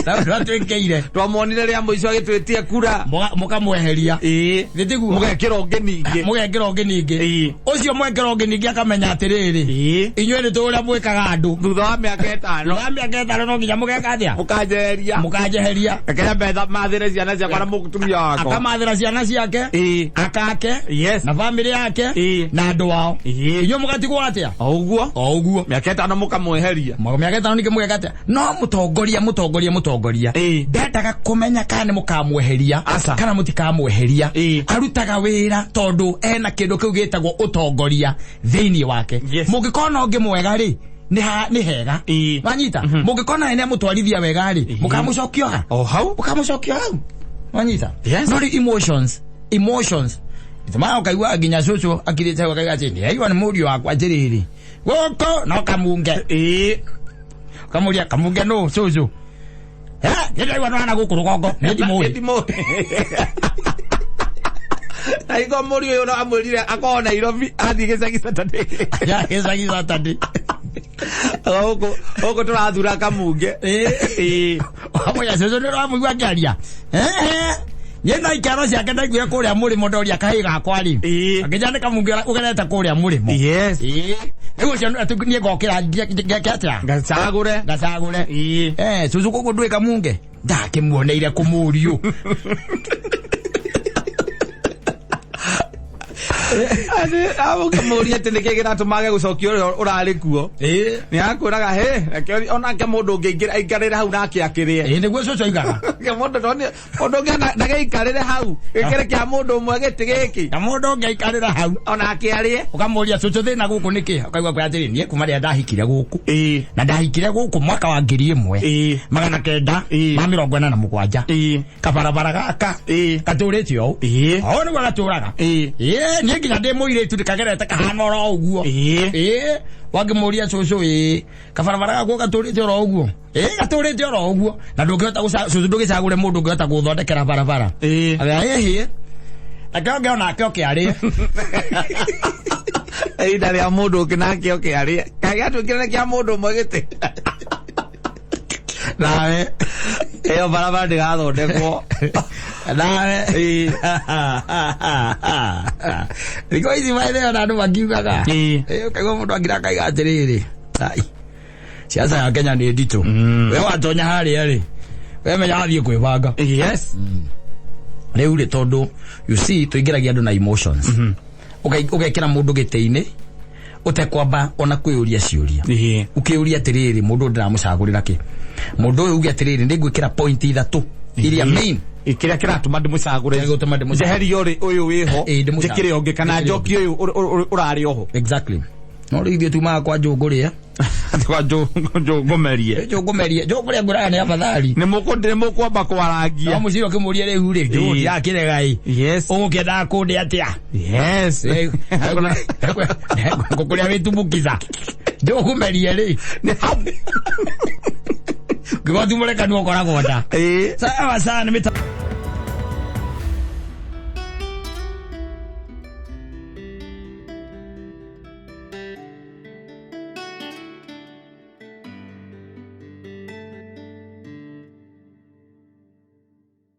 Ndatuĩkĩire. Twamuonire rĩa mũico agĩtwĩtia kura. Mũkamweheria. Ĩĩ. Gĩtiguo. Mũgekĩra ũngĩ ningĩ. Mũgekĩra ũngĩ ningĩ. Ĩĩ. Ũcio mwekĩra ũngĩ ningĩ akamenya atĩrĩrĩ. Ĩĩ. Inyuĩ nĩ tũĩ ũrĩa mwĩkaga andũ. Thutha wa mĩaka ĩtano. Thutha wa mĩaka ĩtano no nginya mũgeka atĩa? Mũkanjeheria. Mũkanjeheria. Reke nyambe mathĩre ciana ciakwa na mũtumia wakwa. Akamathĩra ciana ciake. Ĩĩ. Akake. Yes. Na bamĩrĩ yake. Ĩĩ. Na andũ ao. Ĩĩ. Inyuĩ mũgatigwo atĩa? O ũguo. O ũguo. Mĩaka ĩtano mũkamweheria. Mĩaka ĩtano ningĩ mũgeka atĩa? No mũtongoria mũtongoria mũtongoria. Ĩĩ. Ndendaga kũmenya kana nĩ mũkamweheria. Aca. Kana mũtikamweheria. Ĩĩ. Arutaga wĩra tondũ ena kĩndũ kĩu gĩtagwo ũtongoria thĩinĩ wake. Yes. Mũngĩkona ũngĩ mwega rĩ, nĩ hega. Ĩĩ. Wanyita? Mũngĩkona nĩ amũtwarithia wega rĩ, mũkamũcokia ha? O hau. Mũkamũcokia hau. Wanyita? Yes. No rĩu emotions, emotions. Itũmaga ũkaigua nginya cũcũ akirĩte hau akauga atĩ ndĩraigua nĩ mũriũ wakwa atĩrĩrĩ. Gũkũ no kamunge. Ĩĩ. Kamũria kamunge nũ cũcũ. Nĩndĩraigua nĩ gũkũ rũgongo. Nĩ ndimũĩ. Ndimũĩ. Na hingo mũriũ ũyũ no amwĩrire akorwo Nairobi athiĩ gĩcagi Saturday. Ya gĩcagi Saturday. Gũkũ gũkũ tũrathura kamunge. Ĩĩ. Wamũria cũcũ nĩ ũramũigua akĩaria. Niĩ no ikero ciake ndaiguire kũrĩa mũrĩmo ndoria kahĩĩ gakwa rĩ. Ĩĩ. Akĩnjĩra nĩ kamunge ũgerete kũrĩa mũrĩmo. Yes. Ĩĩ. Rĩu ũcio niĩ ngokĩra ngeke atĩa? Ngacagũre. Ngacagũre. Ĩĩ. Cũcũ gũkũ ndũĩ kamunge? Ndakĩmuoneire kũmũriũ. Ũkĩmũria atĩ nĩkĩ kĩratũma age gũcokia ũrĩa ũrarĩ kuo. Ĩĩ. Nĩ akwĩraga hĩ, reke onake mũndũ ũngĩ aikarĩre hau nake akĩrĩe. Ĩĩ nĩguo cũcũ aigaga. Mũndũ ndonire mũndũ ũngĩ ndagĩikarĩre hau. Gĩkĩrĩ kĩa mũndũ ũmwe gĩtĩ gĩkĩ. Na mũndũ ũngĩ aikarĩra hau. Onake arĩe. Ũkamũria cũcũ thĩna gũkũ nĩkĩ? Ũkaigua kwĩra atĩrĩ niĩ kuma rĩrĩa ndahikire gũkũ. Ĩĩ. Na ndahikire gũkũ mwaka wa 1987. Ĩĩ. Ĩĩ. Kabarabara gaka. Ĩĩ. Gatũrĩte ũũ. Ĩĩ. O nĩguo gatũraga. Ĩĩ. Ĩĩ niĩ nginya ndĩ mũirĩtu ndĩkagerete kahana oro ũguo. Ĩĩ. Ĩĩ. Wangĩmũria cũcũ ĩĩ kabarabara gakwa gatũrĩte oro ũguo. Ĩĩ gatũrĩte oro ũguo. Na ndũngĩhota cũcũ ndũgĩcagũre mũndũ ũngĩhota gũthondekera barabara. Ĩĩ. Ĩhĩ. Reke ũngĩ onake oke arĩe. Ihinda rĩa mũndũ ũngĩ nake oke arĩe. Kaĩ gĩatuĩkire nĩ kĩa mũndũ ũmwe gĩtĩ. Nawe. Ĩyo barabara ndĩgathondekwo. Nawe. Ĩĩ. Thikũ ici maendeleo na andũ makiugaga. Ĩĩ. Ĩĩ ũkaigua mũndũ akira akaiga atĩrĩrĩ. Ai. Siasa ya Kenya nĩ nditũ. We watonya harĩa rĩ. We menya wathiĩ kwĩbanga. Yes. Rĩu rĩ tondũ you see tũingĩragia andũ na emotions. Ũgekĩra mũndũ gĩtĩ-inĩ ũtekwamba ona kwĩyũria ciũria. Ĩĩ. Ũkĩũria atĩrĩrĩ mũndũ ndĩramũcagũrĩra kĩ. Mũndũ ũyũ uge atĩrĩrĩ nĩngwĩkĩra point ithatũ iria main. Kĩrĩa kĩratũma ndĩmũcagũre. Gĩgũtũma ndĩmũcagũre. Njeherie ũrĩ ũyũ wĩho. Ĩĩ, ndĩmũcagũre. Njĩkĩre ũngĩ kana Njĩkĩre njokie ũyũ ũrarĩ oho. Exactly. No rĩu ithuĩ tumaga kwa njũngũrĩa. Kwa njũngũmerie. Njũngũmerie. Njũngũrĩa ngũraga nĩ afadhali. Nĩ mũkwamba kwarangia. No mũciĩ ũkĩmũria rĩu rĩ, njũngũ ndirakĩrega ĩ. Yes. Ũgũkĩendaga kũndĩa atĩa? Yes. Ngũkũrĩa wĩtumbukiza. Njũngũmerie rĩ. Nĩ hau. Ngĩgwatumũre kanua ũkoragwo nda. Ĩĩ. Sawa sana.